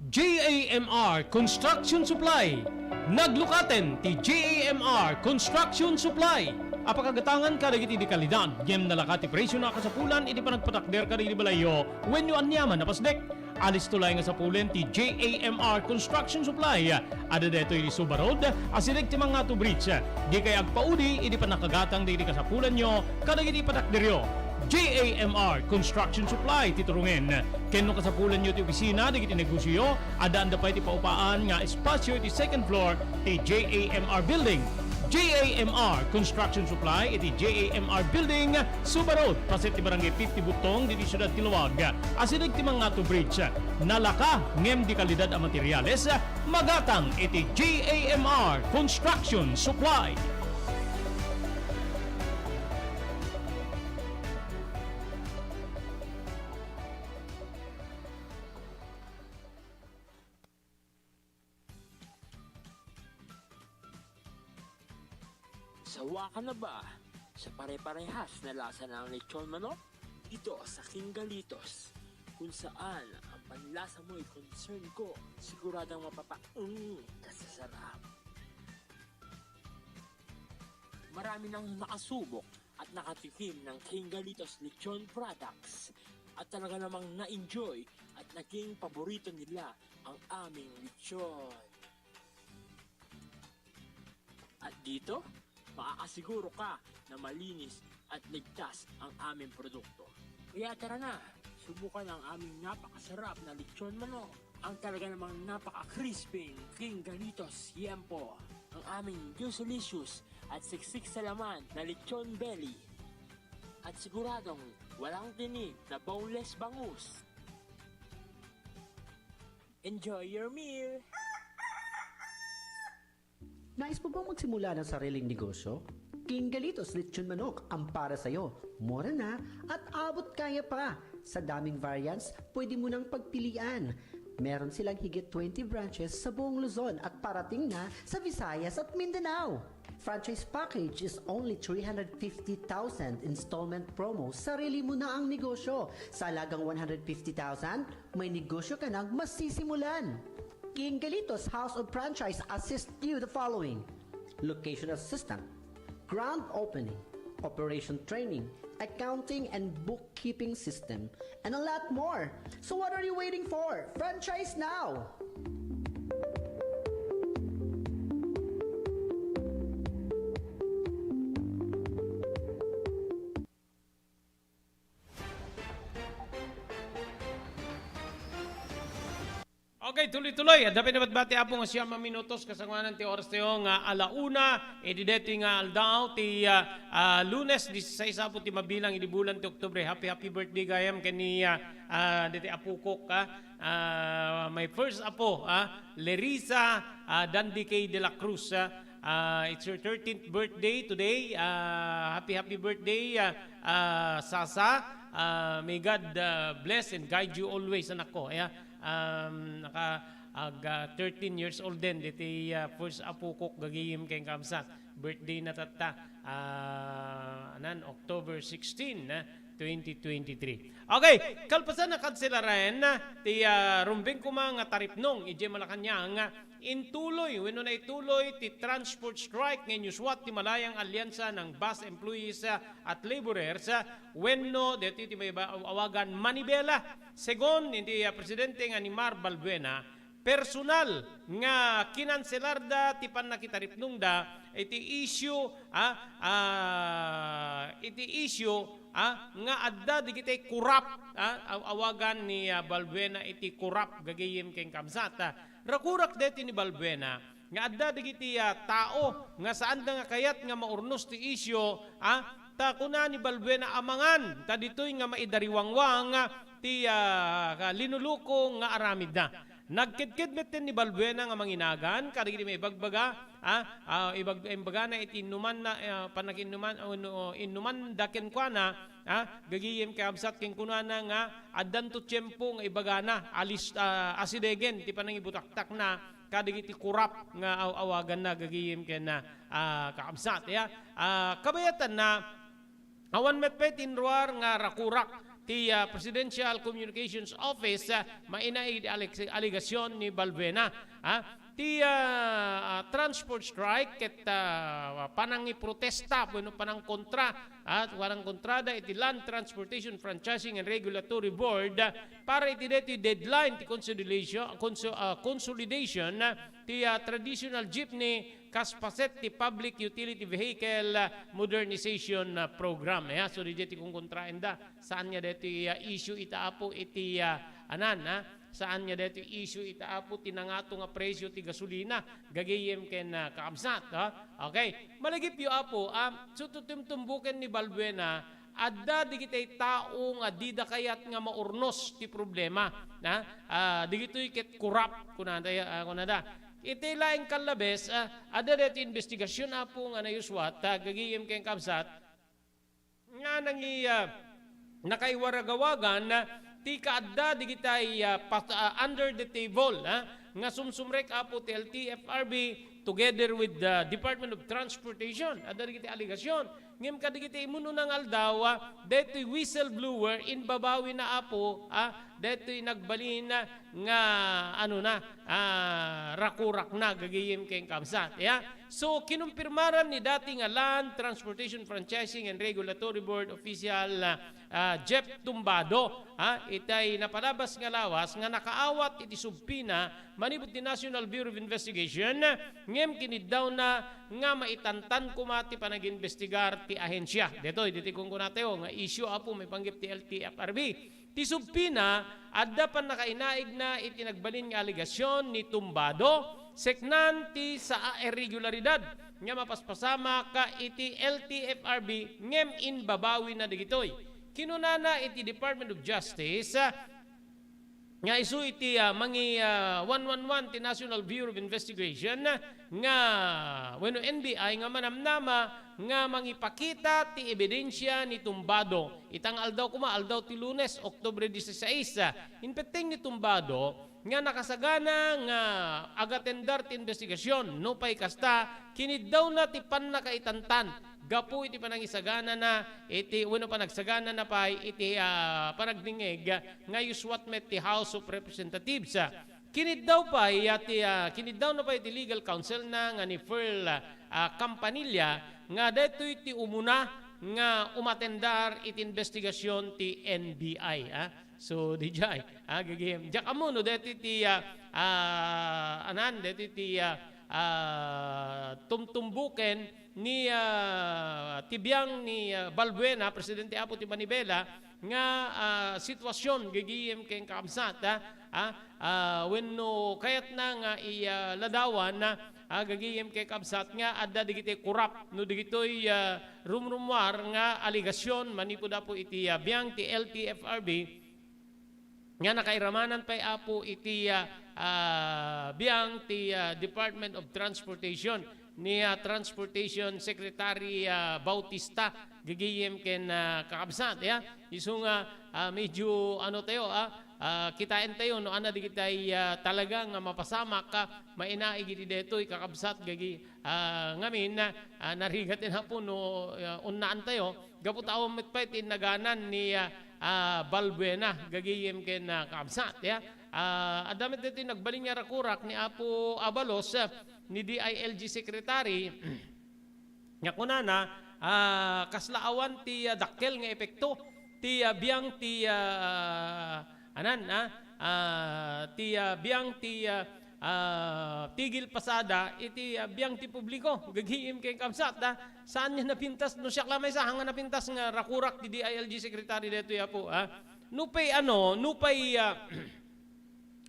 J A M R Construction Supply. Naglukaten ti J A M R Construction Supply a pakagatangan kadagiti di kalidad, ngem nalaka ti presio a kasapulan iti panagpatakder kadagiti balayyo wenno aniaman a pasdek. Alisto laeng nga sapulen ti J A M R Construction Supply. Adda daytoy iti Suba Road, asideg ti Mangato Bridge. Dikay agpaudi iti pannakagatang dagiti kasapulanyo kadagiti patakderyo. J A M R Construction Supply ti turongen. Ken no kasapulanyo ti opisina dagiti negosioyo, addaanda pay ti paupaan nga espasio iti second floor ti J A M R Building. J A M R Construction Supply iti J A M R Building, Suba Road, paset ti Barangay fifty Buttong, ditoy siudad ti Laoag, asideg ti Mangato Bridge. Nalaka ngem di kalidad a materiales, magatang iti J A M R Construction Supply. Sawa ka na ba sa pare-parehas na lasa ng lechon manok? Dito sa King Galitos, kung saan ang panlasa mo'y concern ko, siguradong mapapaeng ka sa sarap. Marami nang nakasubok at nakatikim ng King Galitos Lechon Products at talaga namang na-enjoy at naging paborito nila ang aming lechon. At dito, makakasiguro ka na malinis at ligtas ang aming produkto. Kaya tara na, subukan ang aming napakasarap na lechon manok, ang talaga namang napaka-crispy King Galitos Yempo, ang aming juicy-licious at siksik sa laman na lechon belly. At siguradong walang tinik na boneless bangus. Enjoy your meal! Nais mo bang magsimula ng sariling negosyo? King Galitos Lechon Manok ang para sa'yo. Mura na at abot kaya pa. Sa daming variants, pwede mo nang pagpilian. Meron silang higit twenty branches sa buong Luzon at parating na sa Visayas at Mindanao. Franchise package is only three hundred fifty thousand, installment promo, sarili mo na ang negosyo. Sa halagang one hundred fifty thousand, may negosyo ka nang masisimulan. King Galitos House of Franchise assist you the following: location assistant, grand opening, operation training, accounting and bookkeeping system, and a lot more. So what are you waiting for? Franchise now! Okay, tuloy-tuloy. Adda pay nabatbati, Apo, nga siyam a minutos kasangoanan ti oras tayo nga ala una. Idi deti nga aldaw ti, ah, ah, Lunes, disisais, Apo, ti mabilang idi bulan ti Oktubre. Happy, happy birthday gayam ken ni, ah, ah, deti apokok, ah. Ah, my first apo, ah, Lerisa, ah, Dandy K de la Cruz, ah. Ah, it's your thirteenth birthday today. Ah, happy, happy birthday, ah, ah, Sasa. Ah, may God, ah, bless and guide you always, anak ko. Yeah. Um, naka, ag, ah, thirteen years old din, diti, ah, first apokok gagayem ken kamsat. Birthday na tatta, ah, anan, October sixteen, ah, twenty twenty-three. Okay, kalpasan a kanselaren ti, ah, rumbeng koma nga taripnong idiay Malacañang, intuloy wenno naituloy ti transport strike nga inyuswat ti Malayang Aliansa ng Bus Employees, ah, at Laborers, ah, wenno daytoy ti maiba-, awagan manibela. Segun iti, ah, presidente nga ni Mar Balbuena, personal nga kinanselarda ti pannakitaripnongda iti issue, ah, ah, iti issue, ah, nga adda digiti corrupt, ah, aw-, awagan ni, ah, Balbuena iti corrupt gagayem ken kabsat. Ah, rakurak deti ni Balbuena nga adda digiti, ah, tao nga saanda nga kayat nga maurnos ti issue, ah, ta kuna ni Balbuena amangan ta ditoy nga maidariwangwang, ah, ti, ah, linuluko nga aramidna. Nagkedked metten ni Balbuena nga manginagan kadagiti maibagbaga, ah, ah, ibag-, imbagana iti innumanna, ah, pannakiinnuman, wenno innumanda kenkuana, ah, gagayem kakabsat ken kunana nga addanto tiempo nga ibagana, alis-, ah, asidegen ti panangibutaktakna kadagiti corrupt nga aw-awaganna gagayem ken, ah, kakabsat. Ya, ah, kabayatanna, awan met pay ti inruar nga rakurak ti, ah, Presidential Communications Office, ah, maina iti aleg-, alegasyon ni Balbuena. Ah, ti, ah, ah, transport strike ket, ah, panangiprotesta wenno panangkontra, ah, panangkontrada iti Land Transportation Franchising and Regulatory Board, ah, para iti daytoy deadline ti consolidation, conso-, ah, consolidation, ah, ti, ah, traditional jeepney kas paset ti Public Utility Vehicle, ah, Modernization, ah, Program. Ya, so, diay ti kunkontraenda. Saan nga daytoy, ah, issue ita, Apo, iti, ah, anan, ah? Saan nga daytoy issue ita, Apo, ti nangato nga presyo ti gasolina, gagayem ken, ah, kakabsat, ah? Okay. Malagipyo, Apo, ah, so, tutumtumbuken ni Balbuena, adda digitay tao nga dida kayat nga maurnos ti problema, na? Ah, digitoy ket corrupt, kunada, ah, kunada. Iti laeng kallabes, ah, adda daytoy investigasyon, Apo, nga nayuswat, ah, gagayem ken kabsat, nga nangi-, ah, nakaiwaragawagan, ah, ti kaadda digitay, ah, pat-, ah, under the table, ah, nga sumsumrek, Apo, ti L T F R B together with the Department of Transportation. Adda digiti alegasyon. Ngem kadagiti immun-una nga aldaw, ah, daytoy whistleblower, imbabawina, Apo, ah, daytoy nagbalin, ah, nga, ano na, ah, rakurak na, gagayem ken kabsat. Ya? So, kinumpirmaran ni dati nga Land Transportation Franchising and Regulatory Board official, ah, ah, Jeff Tumbado, ah, itay napalabas nga lawas nga nakaawat iti subpoena manipud ti National Bureau of Investigation, ngem kiniddawna nga maitantan koma ti panagimbestigar ti ahensia. Detoy, ditoy kunkunatayo nga issue, Apo, maipanggep ti L T F R B. Ti subpoena, adda pannakainaigna iti nagbalin nga alegasyon ni Tumbado, seknan ti saa a irregularidad nga mapaspasamak iti L T F R B ngem imbabawina dagitoy. Kinunana iti Department of Justice, ah, nga isu iti, ah, mangi-, ah, one one one ti National Bureau of Investigation, ah, nga, wenno N B I nga manamnama nga mangipakita ti ebidensia ni Tumbado. Ita nga aldaw koma, aldaw ti Lunes, Oktubre dieciséis, ah, impetteng ni Tumbado nga nakasagana nga agatendar ti investigasyon. Nupay kasta, kiniddawna ti pannakaitantan gapu iti panangisaganana iti, wenno panagsaganana pay iti, ah, panagdingngeg nga iyuswat met ti House of Representatives. Kiniddaw pay, ah, ti, ah, kiniddawna pay ti legal counsel na nga ni Pearl, ah, Campanilla nga daytoy ti umuna nga umatendar iti investigasyon ti N B I, ah. So, diay, ah, gagayem. Diak ammo no daytoy ti, ah, ah, anan, daytoy ti, ah, ah, tumtumbuken ni, ah, ti biang ni, ah, Balbuena, presidente, Apo, ti manibela, nga, ah, sitwasyon gagayem ken kakabsat, ah, ah, ah, wenno kayatna nga i-, ah, ladawan, ah, gagayem ken kakabsat nga adda digiti corrupt no digitoy, ah, rumrumuar nga alegasyon manipud, Apo, iti, ah, biang ti L T F R B nga nakairamanan pay, Apo, iti, ah, ah, biang ti, ah, Department of Transportation ni, ah, Transportation Secretary, ah, Bautista, gagayem ken, ah, kakabsat, ya. Isu nga, ah, medyo, ano tayo, ah, ah, kitaen tayo no ania digitay, ah, talaga nga mapasamak, ah, mainaig iti daytoy, kakabsat, gagi-, ah, ngamin, ah, narigat, Apo, no, ah, unnaan tayo. Gapu ta awan met pay ti innaganan ni, ah, ah, Balbuena, gagayem ken, ah, kakabsat, ya. Ah, adda met daytoy nagbalin nga rakurak ni Apo Abalos, ah, ni D I L G Secretary, nga kunana, ah, kasla awan ti, ah, dakkel nga epekto ti, ah, biang ti, ah, anan, ah, ah, ti, ah, biang ti, ah, ah, tigil pasada iti, ah, biang ti publiko. Gagayem ken kabsat, ah, saan nga napintas, no siak la maysa, haan nga napintas nga rakurak ti D I L G secretary daytoy, apo, ah. Nupay ano, nupay, ah,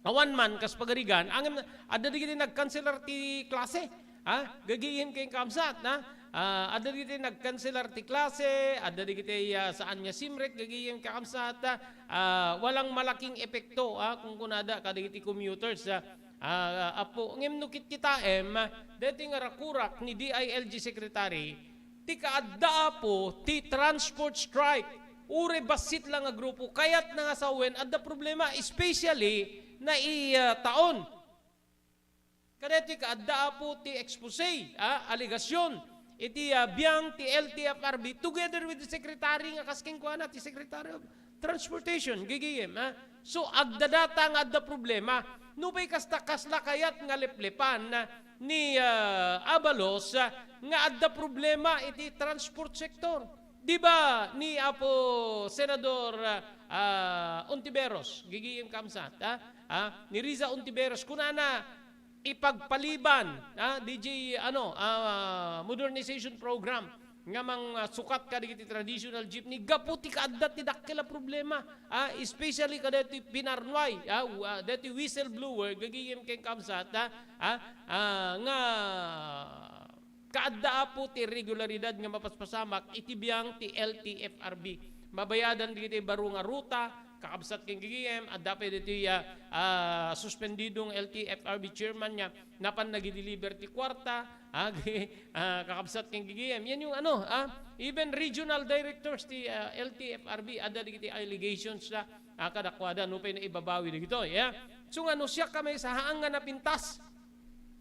awan man kas pagarigan, ngem adda dagiti nagkanselar ti klase. Ha? Gagayem ken kabsat, ha? Ah, adda dagiti nagkanselar ti klase, adda dagiti, ah, saan nga simrek, gagayem ken kabsat, ah, walang malaking epekto, ha, kung kunada kadagiti commuters, ah, ah, apo. Ngem no kitkitaem, daytoy nga rakurak ni D I L G secretary, ti kaadda, apo, ti transport strike. Uray bassit la nga grupo, kayatna nga sawen, adda problema, especially na i, ah, taon. Kadaytoy kaadda, apo, ti expose, ah, alegasyon iti, ah, biang ti L T F R B together with the secretary nga kas kenkuana ti Secretary of Transportation, gagayem, ah. So, agdadata nga adda problema. Nupay kasta, kasla kayat nga leplepan, ah, ni, ah, Abalos, ah, nga adda problema iti transport sector? Di ba ni Apo Senador, ah, ah, Ontiveros, gagayem kabsat, ah, ah, ni Riza Ontiveros, kunana, ipagpaliban, ah, D J, ano, ah, modernization program nga mang, ah, sukat kadagiti traditional jeepney gapu ti kaadda ti dakkel a problema, ah, especially kadaytoy pinarnuay, ah, w-, ah, daytoy whistleblower, gagayem ken kabsat, ah, ah, ah, nga kaadda, apo, ti irregularidad nga mapaspasamak iti biang ti L T F R B. Mabayadan dagiti baro nga ruta, kakabsat ken gagayem, adda pay ditoy, ah, ah, suspendidong L T F R B chairman nga napan nagideliver ti kuarta, ah, ah, kakabsat ken gagayem. Yan yung ano, ah, even regional directors ti, ah, L T F R B, adda dagiti allegations na, ah, kadakuada, nupay naibabawi dagitoy, ah. So nga, no siak ka maysa, haan nga napintas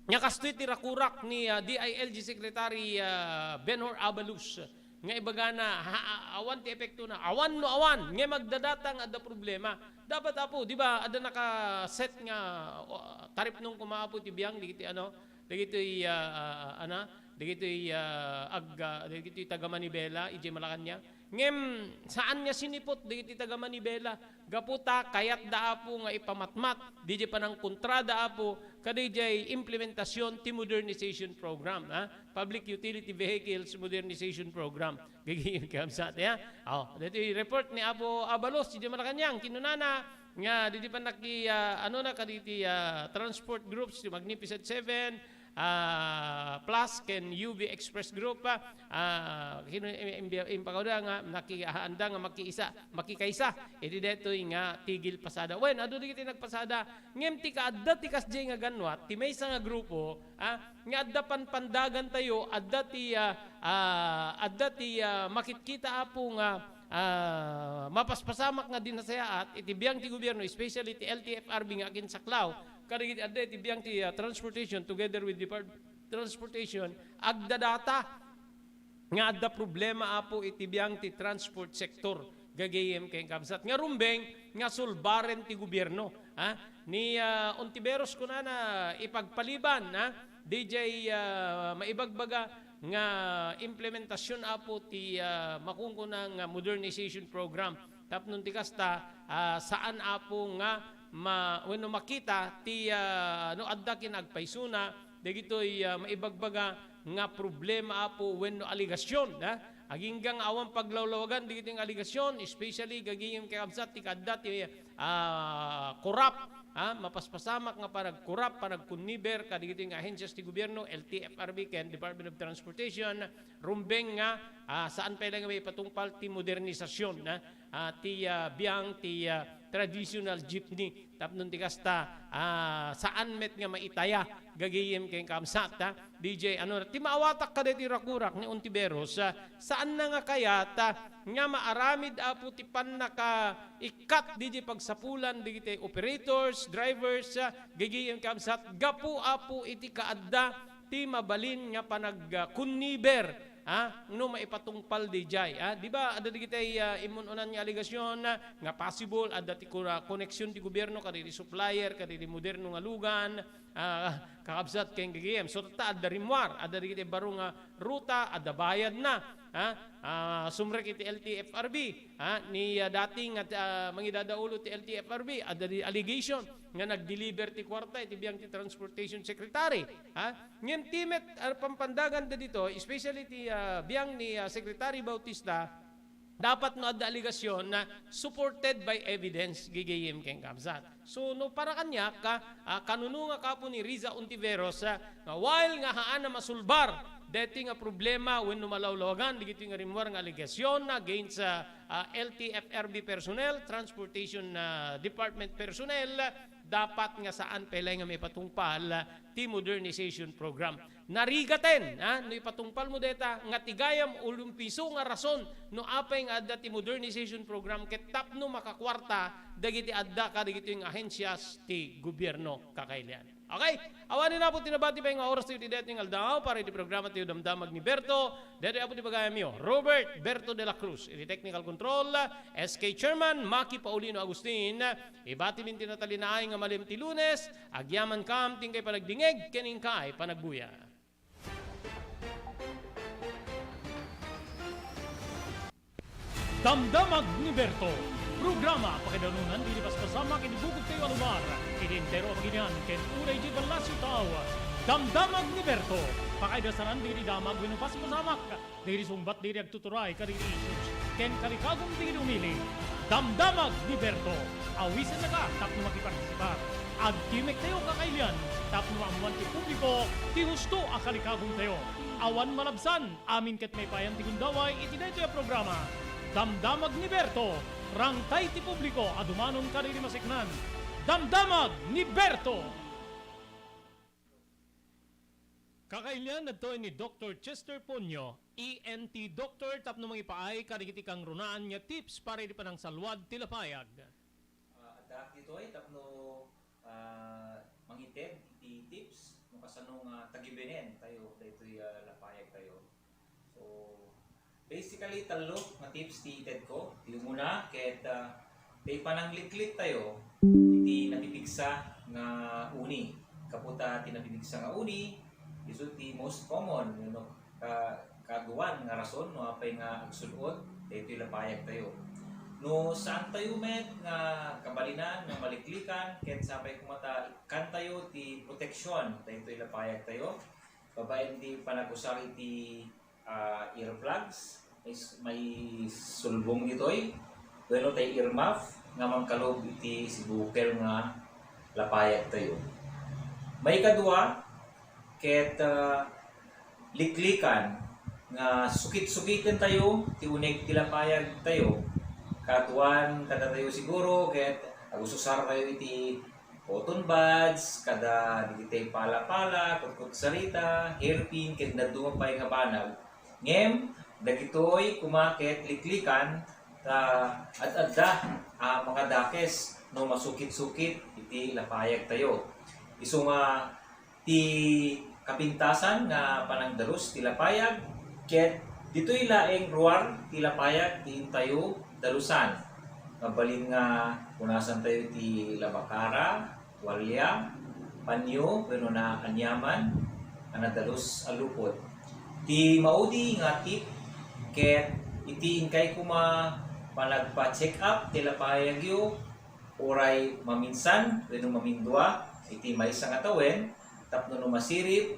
nga kastoy ti rakurak ni, ah, D I L G Secretary, ah, Benhur Abalos, nga ibagana, ha, a-, awan ti epektona, awan no awan, ngem agdadata nga adda problema. Dapat, apo, di ba, adda nakaset nga, o, taripnong koma, apo, ti biang dagiti, ano, dagitoy, ah, ah, ana, dagitoy, ah, ag-, ah, dagitoy taga-Manibela, idiay Malacañang. Ngem saan nga siniput dagiti taga-Manibela gapu ta kayatda, apo, nga ipamatmat didiay panangkontrada, apo, kadidiay implementasion ti modernization program, ha? Public Utility Vehicles Modernization Program. Gagayem ken kabsat, ya. Oh, daytoy report ni Apo Abalos, didiay Malacañang, kinunana nga didiay pannaki, ah, ano na, kaditi, ah, transport groups, ti Magnificent Seven, ah, plus ken U V Express Group, ah, ah, kinu-, im-, im-, impakawda nga nakihaanda nga makiisa, makikaysa iti daytoy nga tigil pasada. Wen, adu dagiti nagpasada, ngem ti kaadda ti kasdiay nga ganwat, ti maysa nga grupo, ah, nga adda panpandagantayo, adda ti, ah, ah, adda ti, ah, makitkita, apo, nga, ah, mapaspasamak nga dinasayaat iti biang ti gobierno, especially ti L T F R B nga aginsaklaw kadagiti adda iti biang ti, ah, transportation together with Depart-, Transportation, agdadata nga adda problema, apo, iti biang ti transport sector, gagayem ken kabsat, nga rumbeng nga sulbaren ti gobierno, ha? Ni, ah, Ontiveros kunana, ipagpaliban, ha? Didiay, ah, maibagbaga nga implementasion, apo, ti, ah, makunkuna nga modernization program. Tapno ti kasta, ah, saan, apo, nga ma-, wenno makita ti, ah, no adda kinagpaysona dagitoy, ah, maibagbaga nga problema, apo, wenno alegasyon, ha? Agingga nga awan paglawlawagan dagitoy nga alegasyon, especially gagayem ken kabsat ti kaadda ti, ah, korap, ha? Mapaspasamak nga panagkorap, panagkunniber kadagitoy nga ahensias ti gobierno, L T F R B ken Department of Transportation, rumbeng nga, ah, saan pay la nga maipatungpal ti modernisasyon, ha? Ah, ti, ah, biang ti, ah, traditional jeepney. Tapno ti kasta, ah, saan met nga maitaya gagayem ken kabsat, ha? D J, ano, ti maawatak kadaytoy rakurak ni Ontiveros, ah, saanna nga kayat, ah, nga maaramid, apo, ti pannakaikkat didiay pagsapulan dagiti operators, drivers, ah, gagayem kabsat, gapu, apo, iti kaadda ti mabalin nga panag-, ah, kunniber, ha, no maipatungpal didiay, ha? Di ba, adda dagiti, ah, immun-unan nga alegasyon, ah, nga possible adda ti kura-, koneksion ti gobierno kadagiti supplier, kadagiti moderno nga lugan, Ah, kakabsat ken gagayem. So, tatta, adda rimmuar, adda dagiti baro nga ruta, adda bayadna. Ha? Ah, sumrek iti L T F R B, ha? Ni, ah, dati nga, ah, mangidadaulo ti L T F R B, adda di allegation nga nag-deliver ti kuarta iti biang ti transportation secretary. Ha? Ngem ti met, ah, pampandaganda dito, especially ti, ah, biang ni, ah, Secretary Bautista, dapat no adda alegasyon na supported by evidence, gigayem ken kabsat. So, no para kaniak, ah, ah, kanuno nga kapo ni Riza Ontiveros, ah, nga while nga haan a masulbar deti nga problema wenno malawlawagan dagitoy nga rimmuar nga alegasyon against, ah, ah, L T F R B personnel, Transportation, ah, Department personnel, dapat nga saan pay laeng nga maipatungpal ti modernization program. Narigaten, ha, no ipatungpal mo deta nga ti gayam ulumpiso nga rason no apay nga adda ti modernization program ket tapno makakuarta dagiti adda kadagitoy nga ahensias ti gobierno, kakailian. Okay, awan ni Apo ti nabati pay nga oras tayo ti daytoy nga aldaw para iti programa tayo Damdamag ni Berto. Daytoy Apo ti bagayamyo, Robert Berto de la Cruz, iti technical control, S K Chairman, Maki Paulino Agustin, ibati min ti natalinaay nga malem ti Lunes, agyamankam ti inkay panagdingeg ken inkay panagbuya. Damdamag ni Berto. Programa pakaidanunan ti paspasama ken bukod tayo a lugar. Iti entero a pagilian ken uray di Palacio Tao. Damdamag ni Berto. Pakaidasanan diri damag wenno paspasamak. Diri sungbat diri agtuturay kadagiti issues ken kalikagum diri umili. Damdamag ni Berto. Awisenna ka tapno makipartisipar. Agtimek tayo kakailian tapno maammuan ti publiko ti husto a kalikagum tayo. Awan malabsan. Amin ket maipayan ti gundaway iti daytoy a programa. Damdamag ni Berto, rangtay ti publiko a dumanon kadagiti maseknan. Damdamag ni Berto! Kakailian, adtoy ni Doktor Chester Ponyo, E N T doctor, tapno mangipaay kadagiti kangrunaan nga tips para iti panangsalwad ti lapayag. Ah, addaak ditoy tapno ah, mangited iti tips no kasano nga tagibenen tayo daytoy, ah, lapayag tayo. So, basically, tallo nga tips ti ited ko. Ti umuna, ket, ah, ti panangliklik tayo iti napipigsa nga uni. Kaputa ti napipigsa nga uni, isu ti most common, you know, ka-, kaaduan nga rason no apay nga agsud-ot daytoy lapayag tayo. No saan tayo met nga kabalinan nga maliklikan, ket sapay koma ta ikkan tayo ti proteksyon daytoy lapayag tayo, babaen ti panagusar iti, ah, earplugs, is-, maisulbong ditoy, wenno tay earmuff nga mangkalub iti sibukel nga lapayag tayo. Maikadua, ket, ah, liklikan nga sukit-sukiten tayo ti uneg ti lapayag tayo. Kaaduan kadatayo siguro ket agususar tayo iti cotton buds, kada dagiti pala-pala, kutkutsarita, hairpin, ken dadduma pay nga banag. Ngem dagitoy koma ket liklikan ta ad-adda a makadakes no masukit-sukit iti lapayag tayo. Isu nga ti kapintasan nga panangdalus ti lapayag, ket ditoy laeng ruar ti lapayag ti intayo dalusan. Mabalin nga punasan tayo ti labakara, tualya, panyo, wenno naaniaman a nadalus a lupot. Ti maudi nga tip ket iti inkay koma panagpa-check up ti lapayagyo, uray maminsan wenno mamindua iti maysa nga tawen, tapno no masirib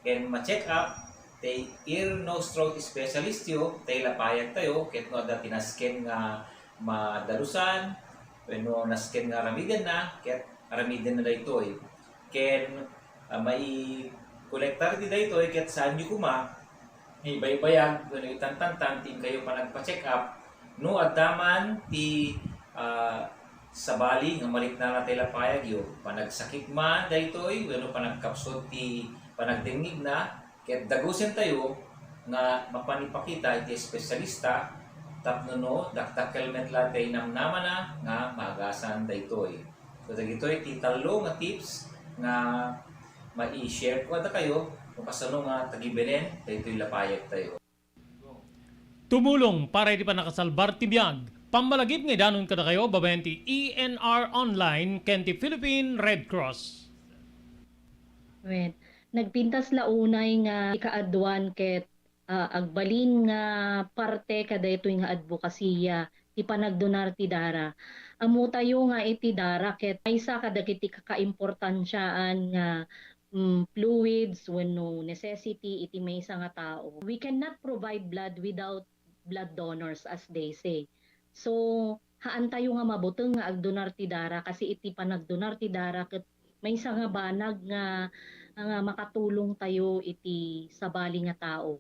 ken ma-check up ti ear, nose, throat specialist yo, ti lapayag tayo, ket no adda ti nasken nga madalusan wenno nasken nga aramidenna, ket aramidenna daytoy. Ken, ah, maikolektar ti daytoy, ket saanyo koma ibaybayag wenno itantantan ti inkayo panagpa-check up no adda man ti, ah, sabali nga maliknana ti lapayagyo. Panagsakit man daytoy wenno panagkapsut ti panagdengngegna, ket dagusentayo nga mapan ipakita iti espesyalista tapno no dakdakkel met la ti namnamana nga maagasan daytoy. So, dagitoy ti tallo nga tips nga mai-share ko kadakayo no kasano nga tagibenen daytoy lapayag tayo. Tumulong para iti pannakasalbar ti biag. Pammalagip nga idanon kadakayo babaen ti E N R Online ken ti Philippine Red Cross. Amen. Nagpintas la unay nga ikaaduan ket, ah, agbalin nga parte kadaytoy nga adbokasiya ti panagdonar ti dara. Ammotayo nga iti dara ket maysa kadagiti kakaimportansiaan nga, mm, fluids wenno necessity iti maysa nga tao. We cannot provide blood without blood donors, as they say. So, haantayo nga mabuteng nga agdonar ti dara, kasi iti panagdonar ti dara ket maysa nga banag nga, nga makatulongtayo iti sabali nga tao.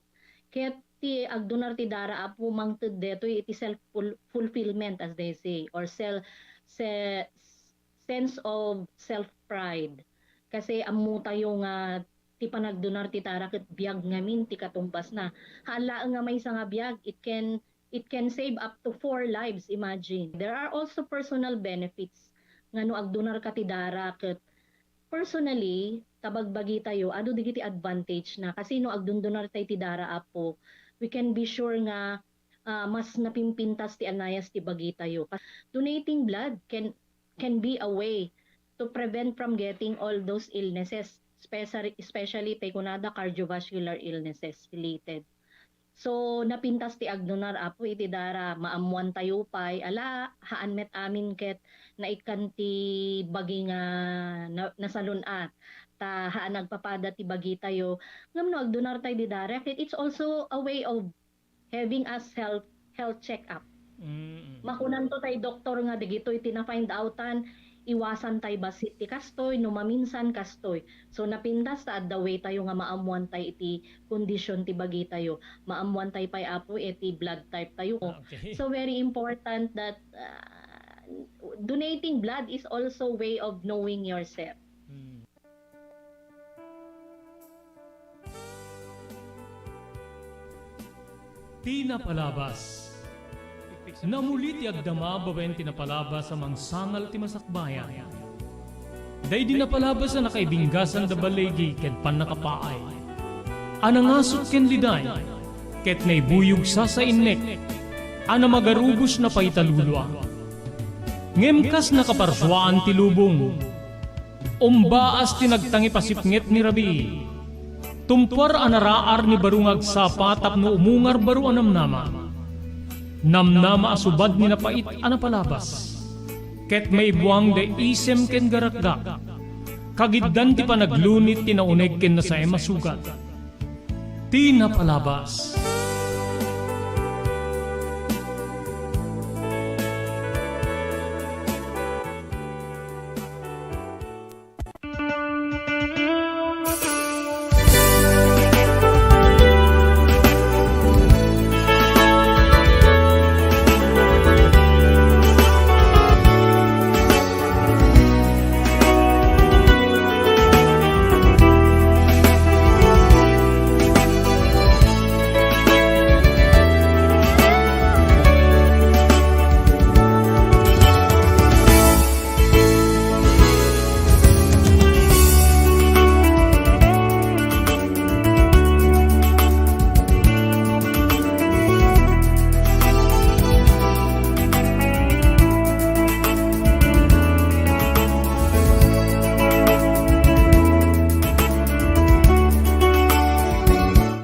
Ket ti agdonar ti dara, Apo, mangted detoy iti self ful-, fulfillment, as they say, or sel-, se-, sense of self-pride. Kasi ammotayo nga ti panagdonar ti dara ket biag ngamin ti katumbasna. Haan laeng nga maysa nga biag, it can, it can save up to four lives, imagine. There are also personal benefits nga no agdonarka ti dara ket personally, ta bagbagitayo, adu dagiti advantage na. Kasi no agdondonartay ti dara, Apo, we can be sure nga ah, mas napimpintas ti anayas ti bagitayo. Donating blood can, can be a way to prevent from getting all those illnesses, especially, especially tay kunada cardiovascular illnesses related. So, napintas ti agdonar, Apo, iti dara, maammoantayo pay, ala, haan met amin ket naikkan ti bagi nga na-, nasalun-at, ta haan agpapada ti bagitayo. Ngem no agdonartay di dara, ket it's also a way of having us health, health check-up. Mm. Makunanto tay doktor nga dagitoy ti na-find outan, iwasan tay bassit ti kastoy, no maminsan kastoy. So, napintas ta adda way tayo nga maammuan tay iti condition ti bagitayo. Maammuan tay pay, Apo, iti blood type tayo. Ah, okay. So, very important that, ah, donating blood is also way of knowing yourself. Mm. Ti napalabas. Namuli ti agdama babaen ti napalabas a mangsangal ti masakbayan. Daydi napalabas a nakaibinggasan da baligi ken pannakapaay, a nangasut ken liday, ket naibuyog sasainnek a namagarubos na paitalulua. Ngem kas nakaparsuaan ti lubong, umbaas ti nagtangipasipnget ni rabii. Tumpuar a naraar ni baro nga agsapa tapno umungar baro a namnama. Namnama a subad ni napait a napalabas. Ket maibuang da isem ken garakgak. Kagiddan ti panaglunit ti nauneg ken nasaem a sugat. Ti napalabas.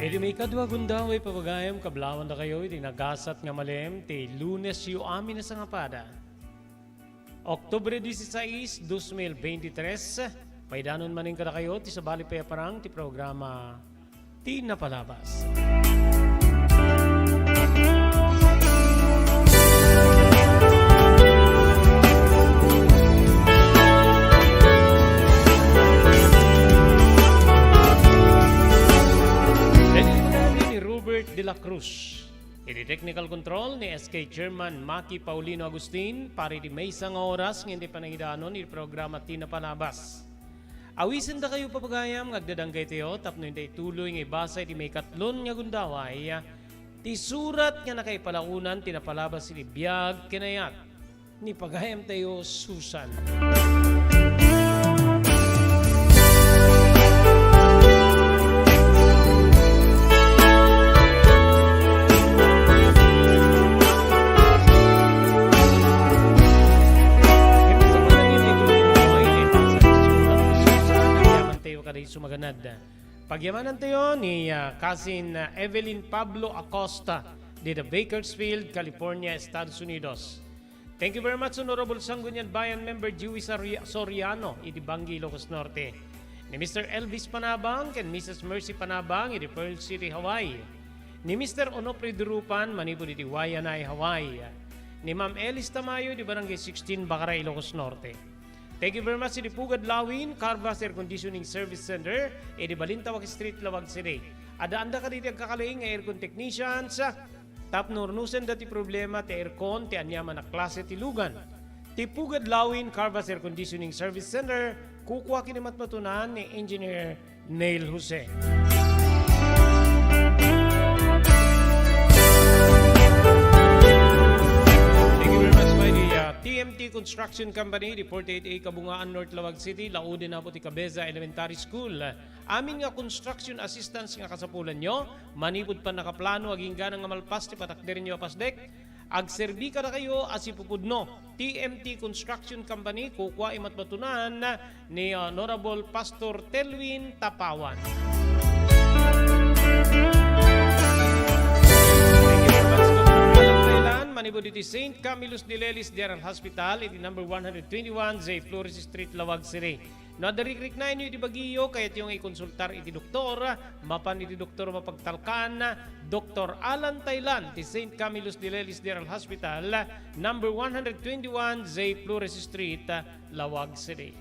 Iti maikadua gundaway, papagayam, kablawandakayo iti nagasat nga malem ti Lunes yo amin a sangapada. Oktubre dieciséis, dos mil veintitrés, maidanon manen kadakayo ti sabali pay a parang ti programa Ti Napalabas. Daydi ni Robert de la Cruz. Iti technical control ni S K Chairman Maki Paulino Agustin, para iti maysa nga oras nga iti panangidanon iti programa Ti Napalabas. Awisendakayo, papagayam, nga agdadanggayo tapno inta ituloy nga ibasa iti maikatlon nga gundaway ti surat nga nakaipalaonan ti napalabas iti biag ken ayat ni pagayamtayo, Susan. Tayo ka di sumagan Pagyamanantayo ni, ah, Cousin, ah, Evelyn Pablo Acosta, dida Bakersfield, California, Estados Unidos. Thank you very much, Honorable Sangguniang Bayan Member Dewey Sari-, Soriano, iti Bangui, Ilocos Norte. Ni Mister Elvis Panabang ken Missus Mercy Panabang, iti Pearl City, Hawaii. Ni Mister Onofre Durupan, manipud iti Waianae, Hawaii. Ni Ma'am Elis Tamayo, iti Barangay sixteen, Bacarae, Ilocos Norte. Thank you very much iti Pugad Lawin, Carvas Air Conditioning Service Center, iti Balintawak Street, Laoag City. Addaanda kadagiti agkakalaing nga aircon technicians, tapno urnosenda ti problema ti aircon ti aniaman a klase ti lugan. Ti Pugad Lawin, Carvas Air Conditioning Service Center, kukua ken ni matmatunan ni Engineer Neil Jose. Thank you very much, my dear. T M T Construction Company, di forty-eight A Kabungaan, North Laoag City, laoden apo ti Cabeza Elementary School. Amin nga construction assistance nga kasapulanyo, manipud pannakaplano agingga nga malpas ti patakderenyo a pasdek, agserbi kadakayo a sipupudno. T M T Construction Company, kukua ken ni matmatunan ni Honorable Pastor Telwin Tapawan. Thank you very much, Doctor Alan Thailan. Manipud iti Saint Camillus de Lelis General Hospital, iti number one hundred twenty-one J Flores Street, Laoag City. No adda rikriknaenyo iti bagiyo, kayatyo nga ikonsultar iti doktor, mapan iti doktor mapagtalkan, Doctor Alan Thailan ti Saint Camillus de Lelis General Hospital, number one hundred twenty-one J Flores Street, Laoag City.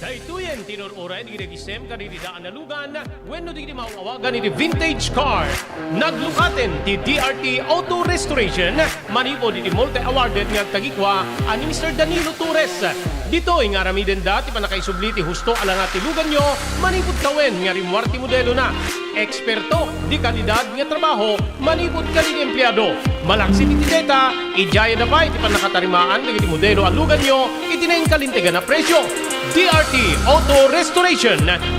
Daytoyen ti inur-uray dagiti nagisem kadagiti daan a lugan wenno dagiti maaw-awagan iti vintage car. Naglukaten ti D R T Auto Restoration manipud iti multi-awarded nga agkakua a ni Mister Danilo Torres. Ditoy nga aramidenda ti pannakaisubli ti husto a langa ti luganyo manipud tawen nga rimmuar ti modelona. Eksperto, de kalidad nga trabaho manipud kadagiti empleado. Malaksid iti deta, idiayada pay ti pannakatarimaan dagiti modelo a luganyo iti nainkalintegan a presio. D R T Auto Restoration,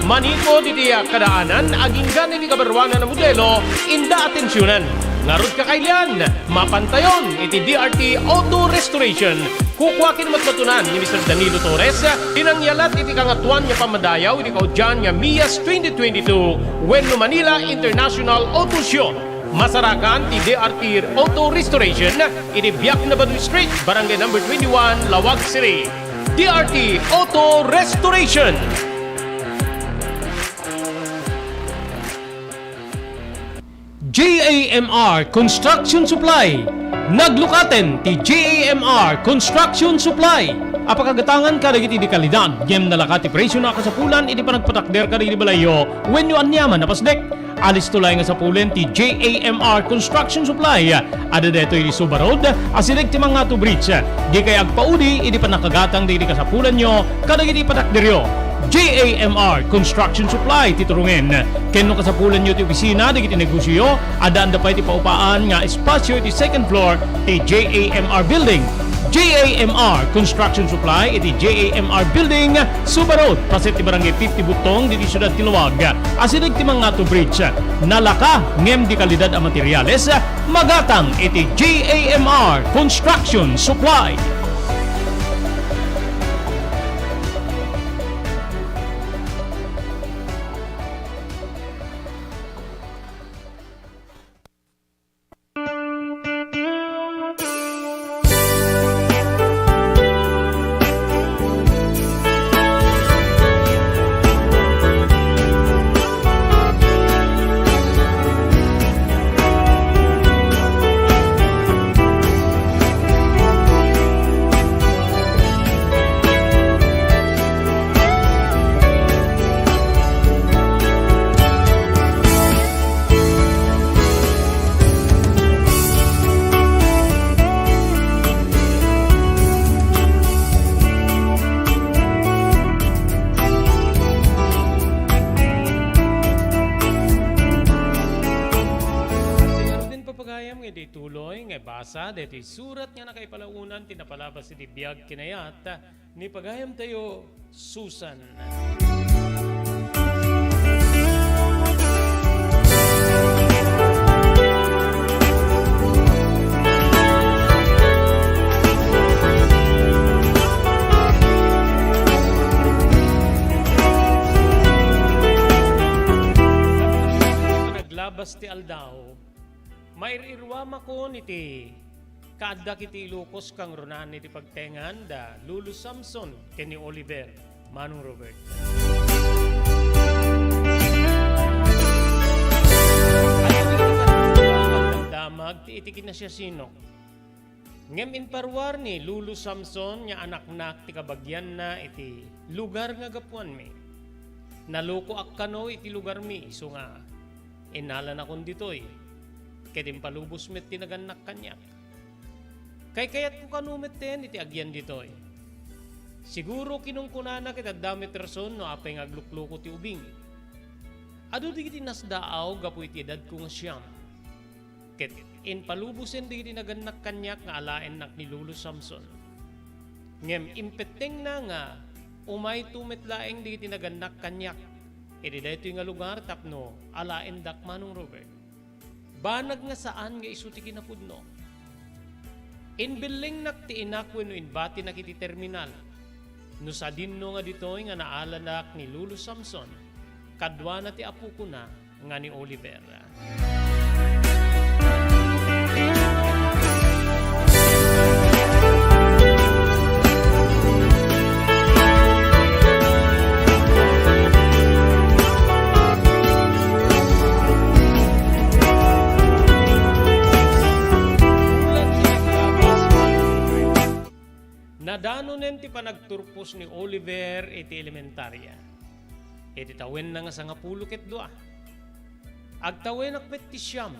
manipud iti kadaanan agingga iti kabaruanan a modelo, inda atensionan. Ngarud, kakailian, mapantayon iti D R T Auto Restoration. Kukua ken ni matmatunan ni Mister Danilo Torres ti nangyalat iti Kangatoan nga Pammadayaw iti kaudian nga MIAS twenty twenty-two wenno Manila International Auto Show. Masarakan ti D R T Auto Restoration iti Biak na Baduy Street, Barangay Number twenty-one, Laoag City. D R T Auto Restoration. J A M R Construction Supply. Naglukaten ti J A M R Construction Supply. Apakagatangan kadagiti de kalidad, ngem nalaka ti presio a kasapulan iti panagpatakder kadagiti balayyo wenno aniaman a pasdek. Alisto laeng a sapulen ti J A M R Construction Supply. Adda daytoy iti Suba Road, asideg ti Mangato Bridge. Dikay agpaudi iti pannakagatang dagiti kasapulanyo kadagiti patakderyo. J A M R Construction Supply ti turongen. Ken no kasapulanyo ti opisina dagiti negosioyo, addaanda pay ti paupaan nga espasio iti second floor ti J A M R Building. J A M R Construction Supply iti J A M R Building, Suba Road, paset ti Barangay fifty Butong, diti siudad ti Laoag. Asideg ti Mangato Bridge. Nalaka ngem de kalidad a materiales, magatang iti J A M R Construction Supply. Ti ngaruden, papagayam, nga idi tuloy nga ibasa daytoy surat nga nakaipalaonan ti napalabas iti biag kinayat ni pagayamtayo, Susan. Mair-iruamakon iti kaaddak iti Ilocos kangrunaan iti pagtengan da Lulu Samson ken ni Oliver, Manong Robert. Damag ti iti kinasiasino. Ngem imparuar ni Lulu Samson nga anaknak ti kabagianna iti lugar nga gapuanmi. Nalukoak kano iti lugarmi, isu nga innalanakon ditoy, ket impalubos met ti nagannak kaniak. Kaykayatko kano metten iti agian ditoy. Siguro kinunkunana ket adda met rason no apay nga aglukloko ti ubing. Adu dagiti nasdaaw gapu iti edadko nga siam. Ket impalubosen dagiti nagannak kaniak nga alaennak ni Lulu Samson. Ngem impettengna nga umayto met laeng dagiti nagannak kaniak iti daytoy nga lugar tapno alaendak, Manong Robert. Banag nga saan nga isu ti kinapudno. Imbellengnak ti inak wenno inbatinak iti terminal. No sadinno nga ditoy nga naalanak ni Lulu Samson, kaduana ti apokona nga ni Oliver. Nadanonen ti panagturpos ni Oliver iti elementaria. Iti tawenna nga sangapulo ket dua. Agtawenak met ti siam.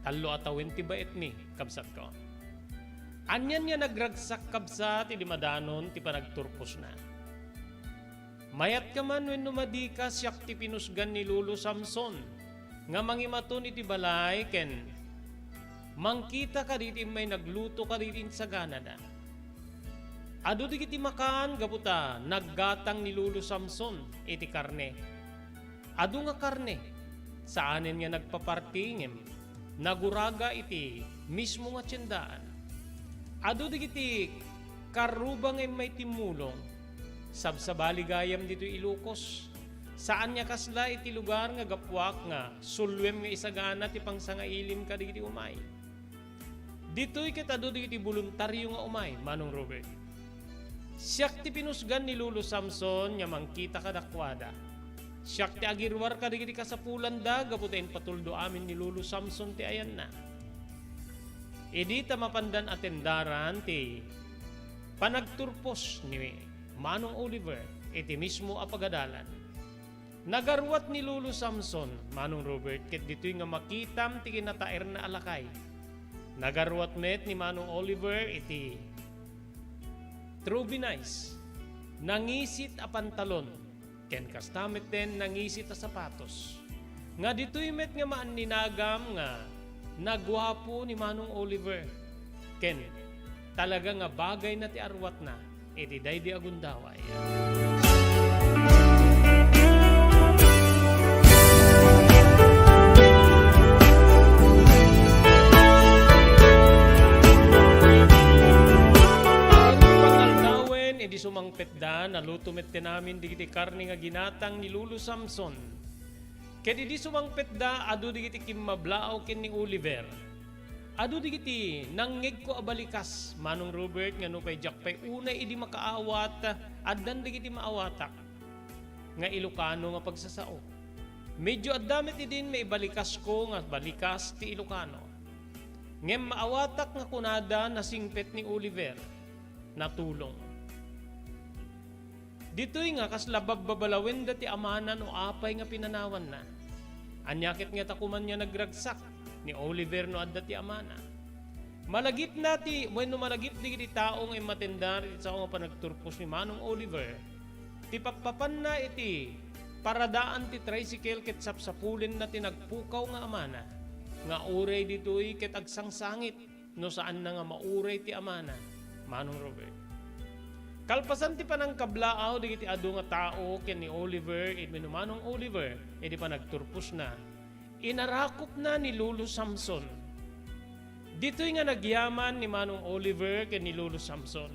Tallo a tawen ti baetmi, kabsatko. Anian nga nagragsak, kabsat, idi madanon ti panagturposna. Mayat ka man wenno madi ka, siak ti pinusgan ni Lolo Samson nga mangimaton iti balay ken mangkita kadagiti immay nagluto kadagiti insaganada. Adu dagiti makan gapu ta naggatang ni Lolo Samson iti karne. Adu nga karne, saanen nga nagpaparti ngem naguraga iti mismo nga tiendaan. Adu dagiti karruba nga immay timmulong. Sabsabali gayam ditoy Ilocos. Saan nga kasla iti lugar nga gapuak nga sulluem nga isagana ti pangsangailim kadagiti umay. Ditoy ket adu dagiti boluntario nga umay, Manong Robert. Siak ti pinusgan ni Lolo Samson nga mangkita kadakuada. Siak ti agiruar kadagiti kasapulanda gapu ta impatuldo amin ni Lolo Samson ti ayanna. Idi ta mapandan atendaran ti panagturpos ni Manong Oliver iti mismo a pagadalan. Nagaruat ni Lolo Samson, Manong Robert, ket ditoy nga makitam ti kinataerna a lakay. Nagaruat met ni Manong Oliver iti Trubinice, nangisit a pantalon, ken kasta metten nangisit a sapatos. Nga ditoy met nga maaninagam nga naguapo ni Manong Oliver, ken talaga nga bagayna ti aruatna iti daydi a gundaway. Pangaldawen, idi sumangpetda, naluto met ti namin dagiti karne nga ginatang ni Lolo Samson. Ket idi sumangpetda, adu dagiti kimmablaaw ken ni Oliver. Adu dagiti nangngegko a balikas, Manong Robert, nga nupay diak pay unay idi makaawat, addan dagiti maawatak nga Ilocano nga pagsasao. Medyo adda met idin maibalikasko nga balikas ti Ilocano. Ngem maawatak nga kunada nasingpet ni Oliver, natulong. Ditoy nga kasla babbabalawenda ti amana no apay nga pinanawanna. Ania ket ngata koman nga nagragsak ni Oliver no adda ti amana? Malagipna ti, wenno malagip dagiti tao nga immatendar iti sao nga panagturpos ni Manong Oliver, ti pappapanna iti paradaan ti tricycle ket sapsapulenna ti nagpukaw nga amana, nga uray ditoy ket agsangsangit. No saanna nga mauray ti amana, Manong Robert. Kalpasan ti panangkablaaw dagiti adu nga tao ken ni Oliver, idi ni Manong Oliver, idi panagturposna, inarakupna ni Lolo Samson. Ditoy nga nagyaman ni Manong Oliver ken ni Lolo Samson.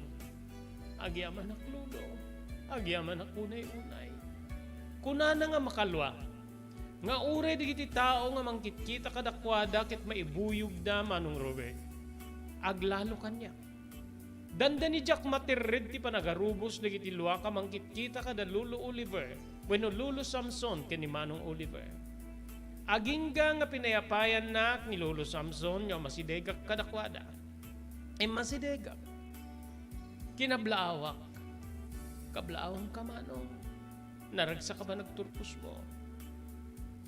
Agyamanak, Lolo. Agyamanak unay-unay. Kunana nga makalua, nga uray dagiti tao nga mangkitkita kadakuada ket maibuyogda, Manong Robert, aglalo kaniak. Dandani diak matirred ti panagarubos dagiti luak a mangkitkita kada Lolo Oliver wenno Lolo Samson ken ni Manong Oliver. Agingga nga pinayapayannak ni Lolo Samson nga umasidegak kadakuada. Immasidegak. Kinablaawak. Kablaawangka, Manong. Naragsak a panagturposmo.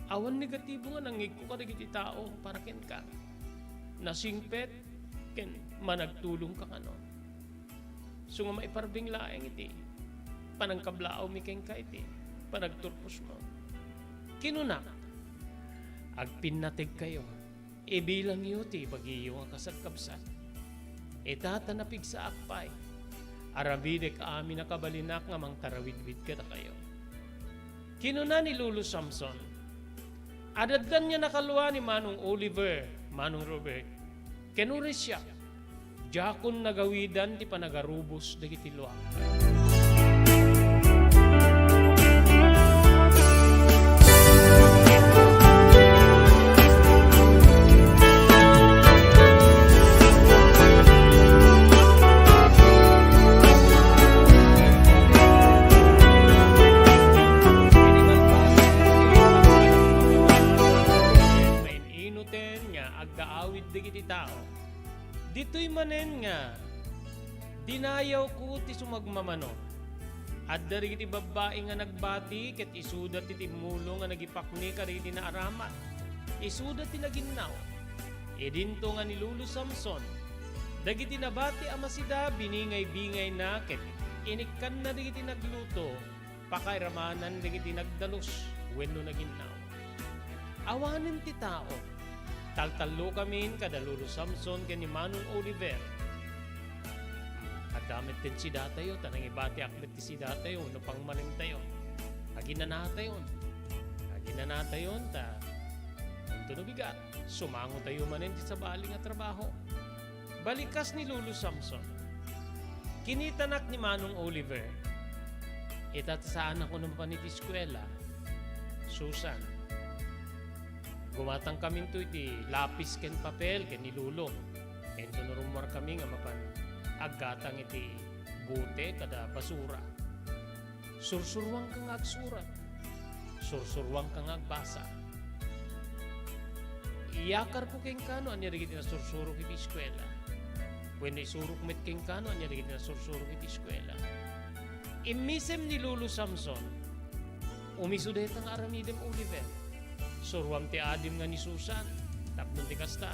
Awan negatibo nga nangngegko kadagiti tao para kenka. Nasingpet ken managtulongka kano. Isu nga maiparbeng laeng iti panangkablaawmi kenka iti panagturposmo. Kinunak, "Agpinnategkayo." Ibilangyo ti ibagiyo nga kasagkabsat. Ita ta napigsaak pay. Aramidek amin a kabalinak nga mangtarawidwid kadakayo. Kinuna ni Lolo Samson, "Adda addan nga nakalua ni Manong Oliver, Manong Robert, ken uray siak, diakon nagawidan ti panagarubos dagiti luak." Main-inuten nga aggaawid dagiti tao. Ditoy manen nga dinayawko ti sumagmamano. Adda dagiti babbai nga nagbati ket isuda ti timmulong nga nagipakni kadagiti naaramat. Isuda ti naginnaw. Idinto nga ni Lolo Samson, dagiti nabati a masida, biningay-bingayna ket inikkanna dagiti nagluto, pakairamanan dagiti nagdalus wenno naginnaw. Awanen ti tao. Taltallokamin kada Lolo Samson ken ni Manong Oliver. Adda met ti sidatayo, ta nangibatiak met ti sidatayo no pangmanemtayo. Aginanatayon. Aginanatayon, ta intono bigat, sumangotayo manen ti sabali nga trabaho. Balikas ni Lolo Samson. Kinitanak ni Manong Oliver. Ita ta saanak a mapan iti eskuela. Susan. Gumatangkaminto iti lapis ken papel ken ni Lolo. Intono rummuarkami nga mapan aggatang iti bote kada basura. Sursuroanka nga agsurat. Sursuroanka nga agbasa. Iyakarko kenka no ania dagiti nasursurok iti eskuela. Wenno isurok met kenka no ania dagiti nasursurok iti eskuela. Immisem ni Lolo Samson, umiso dayta nga aramidem, Oliver. Suroam ti adim nga ni Susan, tapno ti kasta,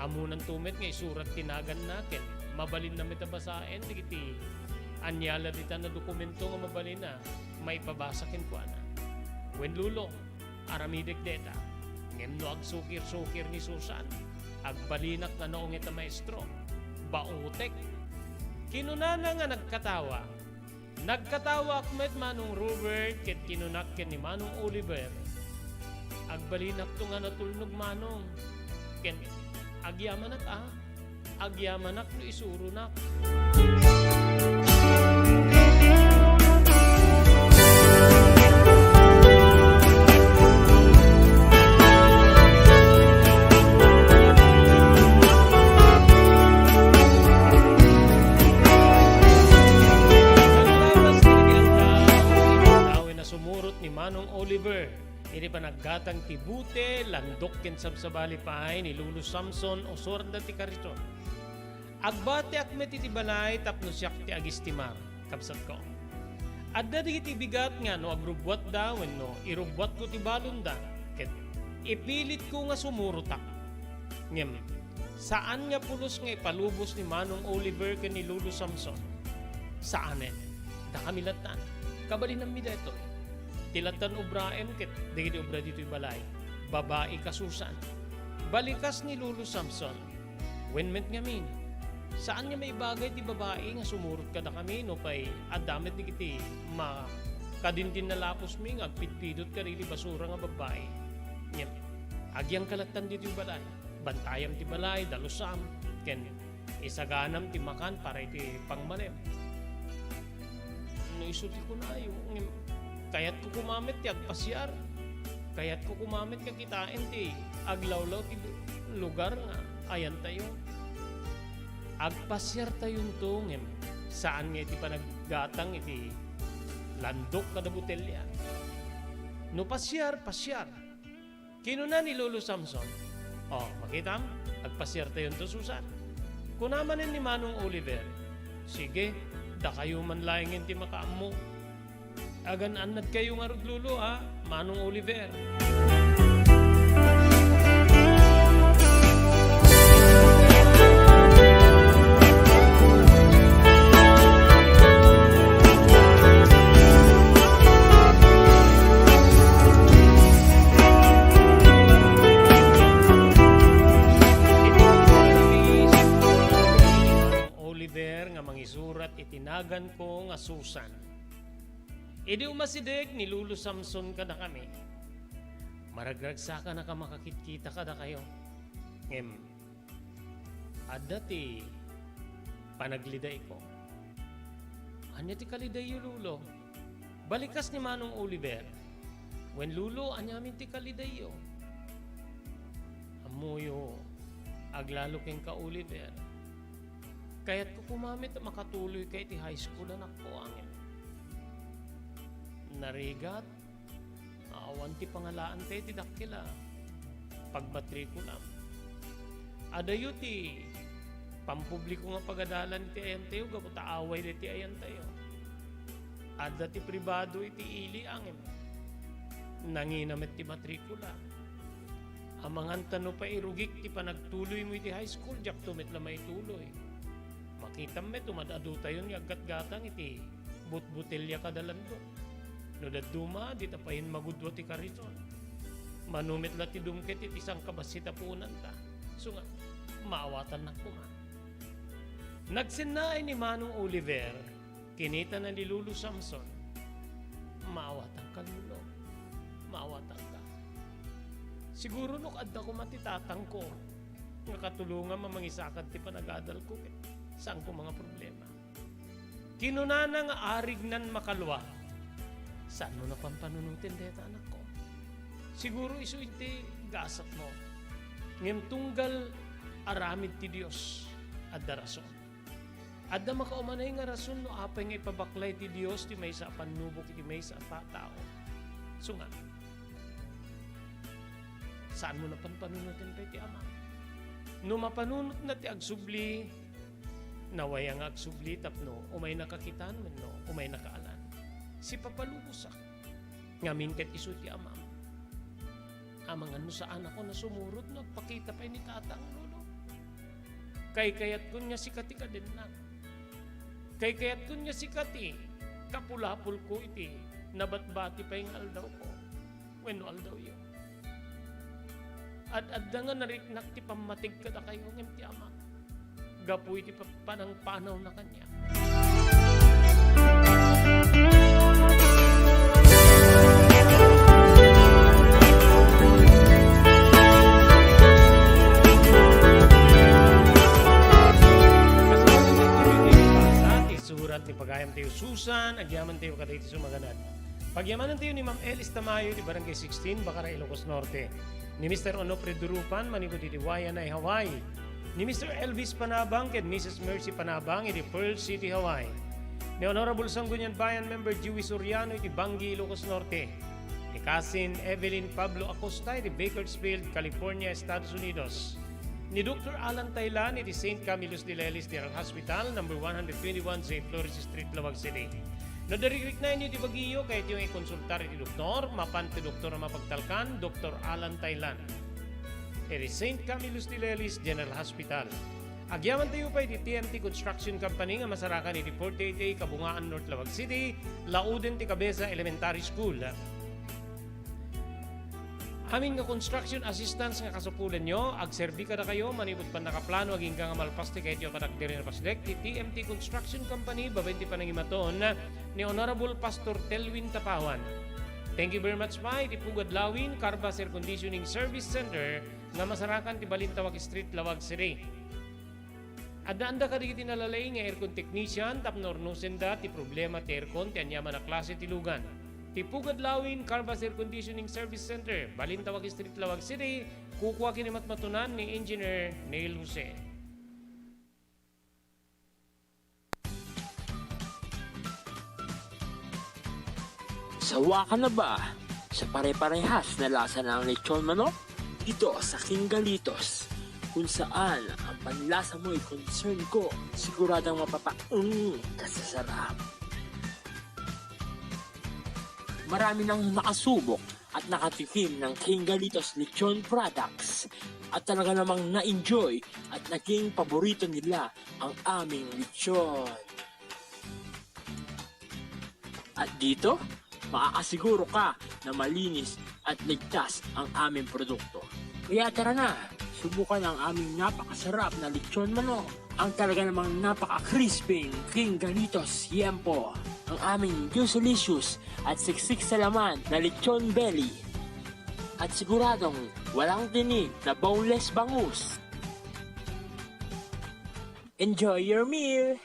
ammonanto met nga isurat ti naganna ken mabalinna met a basaen dagiti ania la dita a dokumento nga mabalin a maipabasa kenkuana. Wen, Lolo, aramidek dayta. Ngem no agsukir-sukir ni Susan, agbalinak nga naunget a maestro. Baotek. Kinunana nga nagkatawa. Nagkatawaak met, Manong Robert, ket kinunak ken ni Manong Oliver, "Agbalinakto nga natulnog, Manong, ken agyamanak a, agyamanak no isuronak." Awen a sumurot ni Manong Oliver iti panaggatang ti bote, landok ken sabsabali pay ni Lolo Samson, usurda ti kariton. Agbatiak met iti balay tapno siak ti agistimar, kabsatko. Adda dagiti bigat nga no agrubbuatda wenno irubbuatko ti balonda, ket ipilitko nga sumurotak. Ngem, saan nga pulos nga ipalubos ni Manong Oliver ken ni Lolo Samson. Saanen. Dakami lattan. Kabalinanmi daytoy. Ti lattan obraem ket dagiti obra ditoy balay, babai kasusan. Balikas ni Lolo Samson. Wen met ngamin, saan nga maibagay ti babai nga sumurot kadakami nupay adda met dagiti makadindin a lapusmi nga agpidpidot kadagiti basura nga babbai. Ngem, agyangka lattan ditoy balay. Bantayam ti balay, dalusam, ken isaganam ti makan para iti pangmanem. No isu ti kunayo, ngem kayatko koma met ti agpasiar. Kayatko koma met nga kitaen ti aglawlaw ti lugar nga ayantayo. Agpasiartayonto ngem saan nga iti panaggatang iti landok kada botelya. No pasiar, pasiar. Kinuna ni Lolo Samson, "O, makitam, agpasiartayonto, Susan." Kuna manen ni Manong Oliver, "Sige, dakayo man laengen ti makaammo." Agan-annadkayo ngarud, Lolo, a, Manong Oliver. Oliver nga mangisurat iti naganko nga Susan. Idi umasideg ni Lolo Samson kadakami, maragragsakan a makakit-kita kadakayo. Ngem, adda ti panaglidayko. Ania ti kalidayyo, Lolo? Balikas ni Manong Oliver. Wen, Lolo, aniamin ti kalidayyo? Ammoyo, aglalo kenka, Oliver. Kayatko koma met a makatuloyka iti high school, anakko, ngem narigat, awan ti pangalaanta iti dakkel a pagmatrikulam. Adayo ti pampubliko nga pagadalan iti ayantayo gapu ta away dayta ayantayo. Adda ti pribado iti ili, ngem nangina met ti matrikula. Amangan ta no pay irugik ti panagtuloymo iti high school, diakto met la maituloy. Makitam met, umad-adutayon nga aggatgatang iti butbotelya kada landok. No dadduma, dita payen magudua ti karison. Mano met la ti dumket iti sangkabassit a puonanta. Isu nga, maawatannak koma. Nagsennaay ni Manong Oliver, kinitana ni Lolo Samson. Maawatanka, Lolo. Maawatanka. Siguro no adda koma ti tatangko nga katulongam a mangisakad ti panagadalko, ket saan koma nga problema. Kinunana nga arignan makalua, "Saanmo napanpanunoten dayta, anakko? Siguro isu iti gasatmo. Ngem tunggal aramid ti Dios, adda rason. Adda makaumanay nga rason no apay nga ipabaklay ti Dios ti maysa a pannubok iti maysa a ta-, tao. Isu nga, saanmo napanpanunoten pay ti Ama. No mapanunotna ti agsubli, nawaya nga agsubli tapno umaynaka kitan wenno umaynaka alan. Sipapalubosak ngamin ket isu ti Amam. Amangan no saanakon a sumurot no agpakita pay ni Tatang, Lolo. Kaykayatkon nga sika ti kadennak. Kaykayatkon nga sika ti kapulapolko iti nabatbati pay nga aldawko wenno aldawyo. Ad-adda nga nariknak ti pammatig kadakayo ngem ti Amak gapu iti pa-, panangpanawna kaniak." Isurat ti pagayamtayo, Susan, agyamantayo kadagiti sumaganad. Pagyamanantayo ni Ma'am Elis Tamayo iti Barangay sixteen, Bacara, Ilocos Norte. Ni Mister Onofre Durupan manipud iti Waianae, Hawaii. Ni Mister Elvis Panabang ken Missus Mercy Panabang iti Pearl City, Hawaii. Ni Honorable Sangguniang Bayan Member Joey Soriano iti Bangui, Ilocos Norte. Ni Cousin Evelyn Pablo Acosta iti Bakersfield, California, Estados Unidos. Ni Doktor Alan Taylan iti Saint Camillus de Lelis General Hospital, number one hundred twenty-one Saint Flores Street, Laoag City. No adda rikriknaenyo iti bagiyo, kayatyo nga ikonsultar iti doktor, mapan ti doktor a mapagtalkan, Doktor Alan Taylan. Iti Saint Camillus de Lelis General Hospital. Agyamantayo pay iti T M T Construction Company nga masarakan iti forty-eight A Kabungaan North, Laoag City, lauden ti Cabeza Elementary School. Amin nga construction assistance nga kasupulenyo, agserbi kadakayo manipud pannakaplano agingga nga malpas ti kayatyo a panagdiri a napasdek ti T M T Construction Company babaen ti panangimaton ni Honorable Pastor Telwin Tapawan. Thank you very much pay iti Pugad Lawin Carbas Air Conditioning Service Center nga masarakan ti Balintawak Street, Laoag City. Addaanda kadagiti nalalaing nga aircon technician tapno urnosenda ti problema ti aircon ti aniaman a klase ti lugan. Ti Pugad Lawin Carvas Air Conditioning Service Center, Balintawak Street, Laoag City, kukua ken ni matmatunan ni Engineer Neil Jose. Sawa ka na ba sa pare-parehas na lasa ng lechon manok? Dito sa King Galitos, kung saan ang panlasa mo'y concern ko, siguradong mapapaeng ka sa sarap. Marami nang nakasubok at nakatikim ng King Galitos Lechon Products at talaga namang na-enjoy at naging paborito nila ang aming lechon. At dito, makakasiguro ka na malinis at ligtas ang aming produkto. Kaya tara na, subukan ang aming napakasarap na lechon manok. Ang talaga namang napaka-crispy King Galitos Yempo. Ang aming juicylicious at siksik sa laman na lechon belly. At siguradong walang tinik na boneless bangus. Enjoy your meal!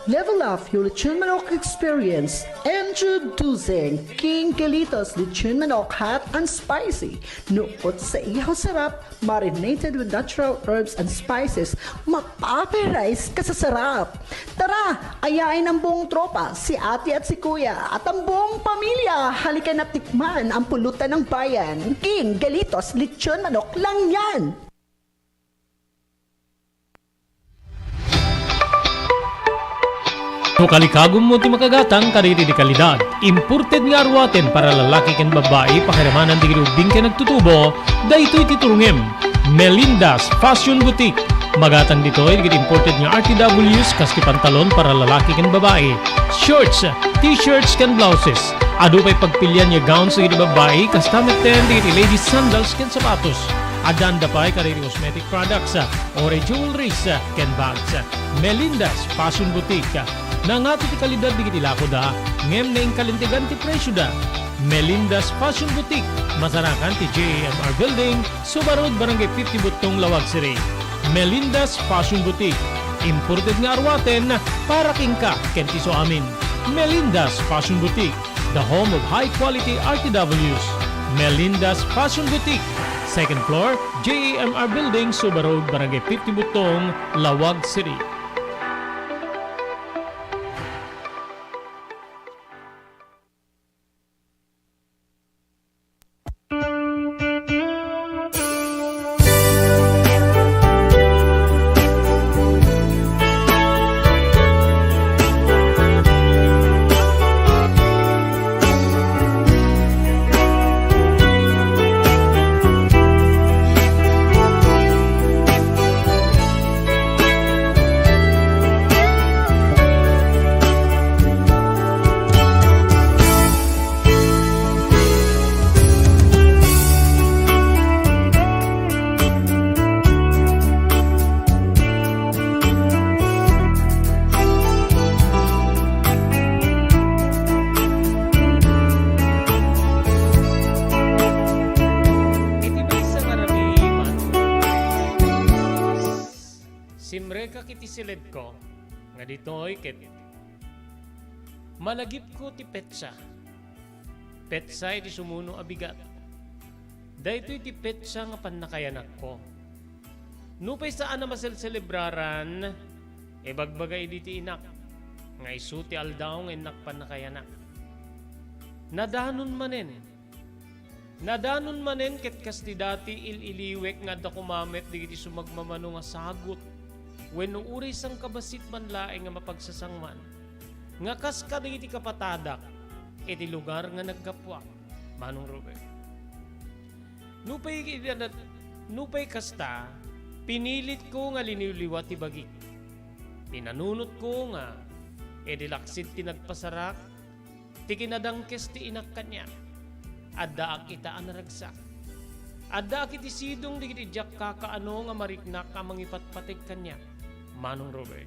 Level up your lechon manok experience. Introducing King Galitos Lechon Manok Hot and Spicy. Nukot sa ihaw sarap, marinated with natural herbs and spices, mapaparize ka sa sarap. Tara, ayain ang buong tropa, si ate at si kuya, at ang buong pamilya. Halika na tikman ang pulutan ng bayan. King Galitos Lechon Manok lang yan! No kalikagummo ti makagatang kadagiti kalidad, imported nga aruaten para lalaki ken babbai, pakiramanan dagiti ubbing ken agtutubo, daytoy ti turongem. Melinda's Fashion Boutique. Magatang ditoy dagiti imported nga R T Ws kas ti pantalon para lalaki ken babbai, shorts, t-shirts ken blouses. Adu pay pagpilian nga gowns dagiti babbai, kasta metten dagiti ladies sandals ken sapatos. Addaanda pay kadagiti cosmetic products, uri jewelries, ken bags. Melinda's Fashion Boutique. Nangato ti kalidad dagiti lakoda, ngem naingkalintegan ti presioda. Melinda's Fashion Boutique, masarakan ti J A M R Building, Suba Road, Barangay fifty Buttong, Laoag City. Melinda's Fashion Boutique, imported nga aruaten para kenka ken ti suamin. Melinda's Fashion Boutique, the home of high quality R T Ws. Melinda's Fashion Boutique, second floor, J A M R Building, Suba Road, Barangay fifty Buttong, Laoag City. Iti maysa nga rabii, Manong Robert, simrekak iti siledko nga ditoy ket malagipko ti petsa. Petsa iti sumuno a bigat. Daytoy ti petsa nga pannakayanakko. Nupay saan a maselselebraran, ibagbaga idi ti inak nga isu ti aldaw nga innak pannakayanak. Nadanon manen. Nadanon manen ket kas ti dati, il-iliwek nga adda koma met dagiti sumagmamano nga sagut wenno uray sangkabassit man laeng nga mapagsasangoan nga kas kadagiti kapatadak iti lugar nga naggapuak, Manong Robert. Nupay, nupay kasta, pinilitko nga liniwliwa ti bagik. Pinanunotko nga idi laksid ti nagpasarak, ti kinadangkes ti inak kaniak. Addaak ita a naragsak. Addaak iti sidong dagiti diak kakaano nga mariknak a mangipatpateg kaniak, Manong Robert.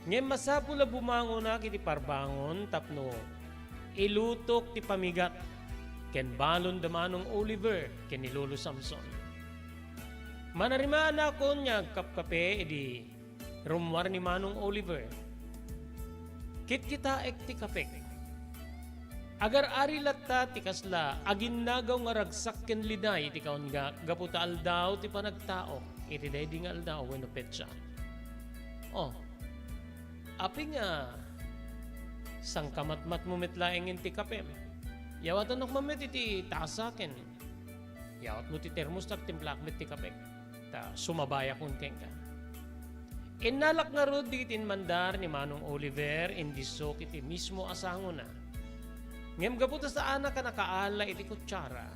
Ngem masapul a bumangonak iti parbangon tapno ilutok ti pamigat ken balon da Manong Oliver ken ni Lolo Samson. Manarimaanakon nga agkapkape idi rummuar ni Manong Oliver. Kitkitaek ti kapek. Agar-ari latta ti kasla aginnagaw nga ragsak ken liday iti kaungak gapu ta aldaw ti panagtaok iti daydi nga aldaw wenno petsa. Oh, apay nga sangkamatmatmo met laengen ti kapem? Yawatannak man met iti tasa ken yawatmo ti termos, agtimplaak met ti kapek, ta sumabayakon kenka. Innalak ngarud dagiti inmandar ni Manong Oliver, indisso iti mismo a sangona. Ngem gapu ta saanak a nakaala iti kutsara,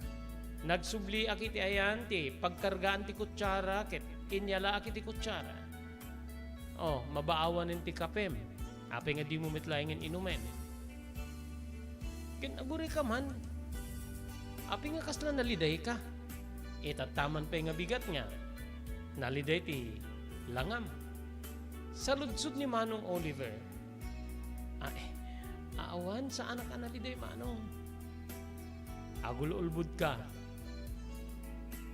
nagsubliak iti ayan ti pagkargaan ti kutsara ket inyalaak iti kutsara. Oh, mabaawanen ti kapem. Apay nga dimo met laengen inumen? Ket agurayka man. Apay nga kasla nalidayka? Itatta man pay nga bigat nga naliday ti langam. Saludsod ni Manong Oliver. Ay, awan, saanak a naliday, Manong. Agul-ulbodka.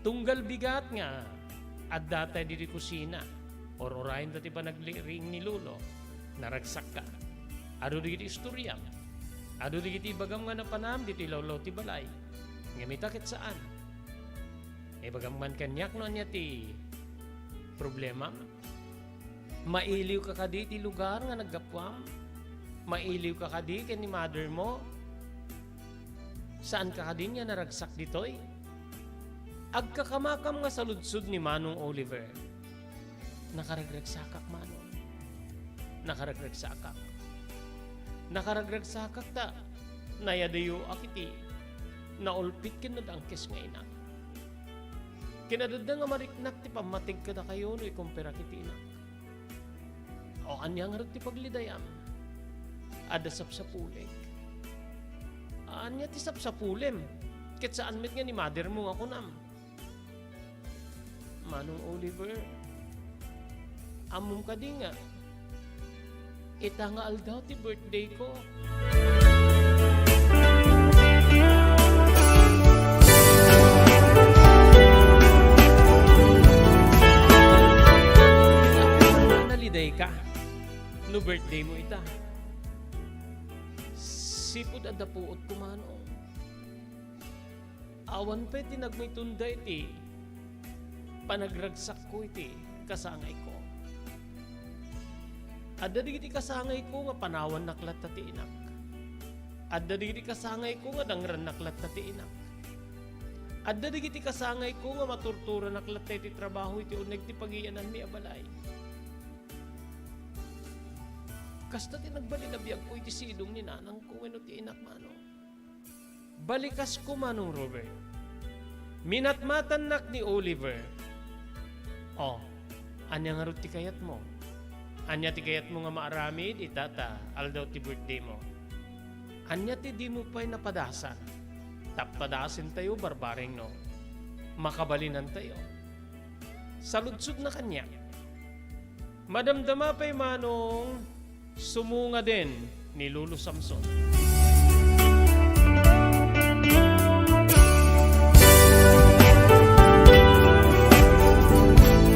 Tunggal bigat nga adda tay ditoy kusina, ur-urayen ta ti panagliring ni Lolo, naragsakka. Adu dagiti istoriam. Adu dagiti ibagam nga napanam ditoy lawlaw ti balay. Ngem ita ket saan. Ibagam man kaniak no ania ti problemam. Mailiwka kadi iti lugar nga naggapuam? Mailiwka kadi ken ni mother mo? Saanka kadi nga naragsak ditoy? Agkakamakam nga saludsod ni Manong Oliver. Nakaragragsakak, Manong. Nakaragragsakak. Nakaragragsakak ta nayadayoak iti naulpit ken nadangkes nga inak. Ken adda nga mariknak ti pammateg kadakayo no ikomperak iti inak. O, ania ngarud ti paglidayam? Adda sapsapulek. Ania ti sapsapulem? Ket saan met nga ni mother mo nga kunam. Manong Oliver, ammom kadi nga ita nga aldaw ti birthday ko. Nalidayka no birthday mo ita. Sipud adda puot ko, Manong. Awan pay ti nagmitunda iti panagragsakko iti kasangayko. Adda dagiti kasangayko nga panawannak latta ti inak. Adda dagiti kasangayko nga dangrannak latta ti inak. Adda dagiti kasangayko nga maturturanak latta iti trabaho iti uneg ti pagiyananmi a balay. Kasta ti nagbalin a biagko iti sidong ni nanangko wenno ti inak, Manong. Balikasko, Manong Robert. Minatmatannak ni Oliver. O, ania ngarud ti kayatmo? Ania ti kayatmo nga maaramid ita ta aldaw ti birthday mo? Ania ti dimo pay napadasan? Tapno padasentayo barbareng no makabalinantayo. Saludsodna kaniak. Madamdama pay, Manong, sumungaden ni Lolo Samson.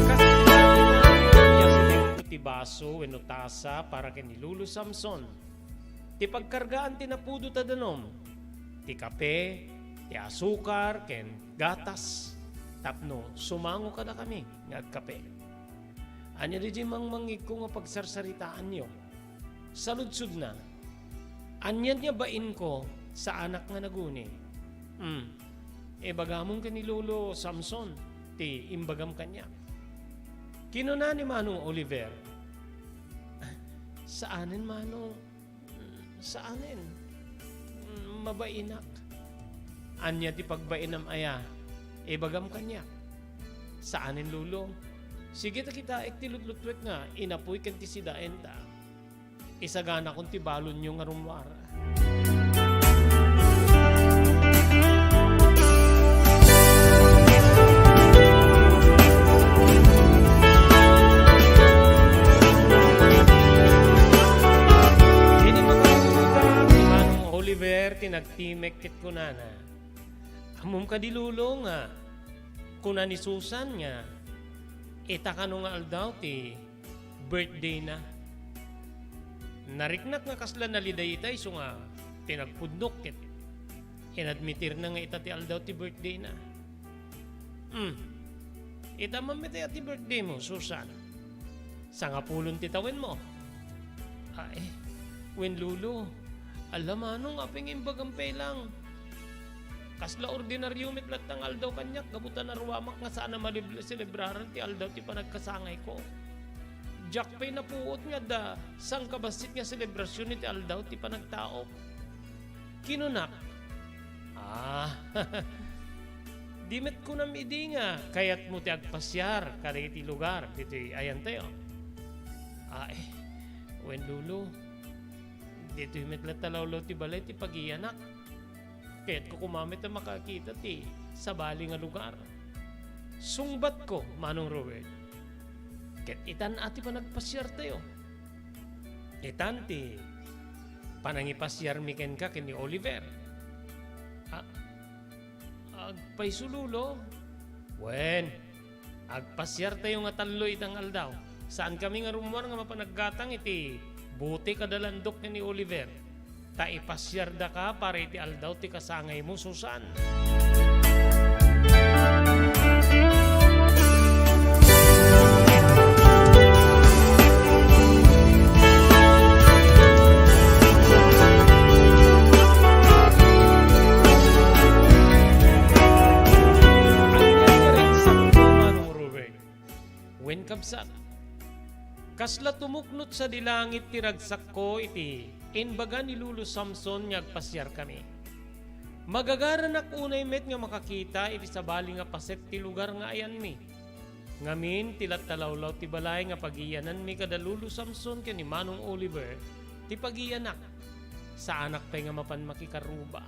Kas-, ti baso wenno tasa para ken ni Lolo Samson. Ti pagkargaan ti napudo ta danum, ti kape, ti asukar, ken gatas, tapno sumango kadakami nga agkape. Ania daydiay mangmangngegko nga pagsarsaritaanyo? Saludsodna, anian nga bainko saanak nga naguni? Hmm. Ibagamon ken ni Lolo Samson ti imbagam kaniak. Kinuna ni Manong Oliver, "Saanen, Manong." "Saanen. Mm, mabainak." "Ania ti pagbainam aya? Ibagam kaniak." "Saanen, Lolo. Sige ta kitaek ti lutlutuek nga inapuy ken ti sidaen ta isaganakon ti balonyo nga rummuar." Kadi Lolo nga, kuna ni Susan nga, ita kano nga aldaw ti birthday na. Nariknak nga kasla naliday ita isu nga pinagpudnok ket inadmitirna nga ita ti aldaw ti birthday na. Hmm. Ita man met aya ti birthday mo, Susan? Sangapulon ti tawenmo. Ay, wen Lolo, ala manong apay nga imbagam pay lang. Kasla ordinario met latta nga aldaw kaniak gapu ta naruamak nga saan a malib-, selebraran ti aldaw ti panagkasangayko. Diak pay napuot nga adda sangkabassit nga selebrasion iti aldaw ti panagtaok. Kinunak, "Ah, di met kunam idi nga kayatmo ti agpasiar kadagiti lugar ditoy ayantayo?" "Ay, wen Lolo, ditoy met latta lawlaw ti balay ti pagiyanak. Kayatko koma met a makakita ti sabali nga lugar." Sungbatko, Manong Robert, "Ket itan a ti panagpasiartayo. Itan ti panangipasiarmi kenka ken ni Oliver." "A-, agpayso, Lolo?" "Wen, agpasiartayo nga tallo ita nga aldaw. Saankami nga rummuar nga mapan aggatang iti bote kada landok ken ni Oliver. Ta ipasiardaka para iti aldaw ti kasangaymo, Susan." Ania ti ragsakko, Manong Robert? Wen, kabsat, kasla tumuknot sadi langit ti ragsakko iti imbaga ni Lolo Samson nga agpasiarkami. Magagaranak unay met nga makakita iti sabali nga paset ti lugar nga ayanmi. Ngamin, ti latta lawlaw ti balay nga pagiyananmi kada Lolo Samson ken ni Manong Oliver ti pagiyanak. Saanak pay nga mapan makikarruba.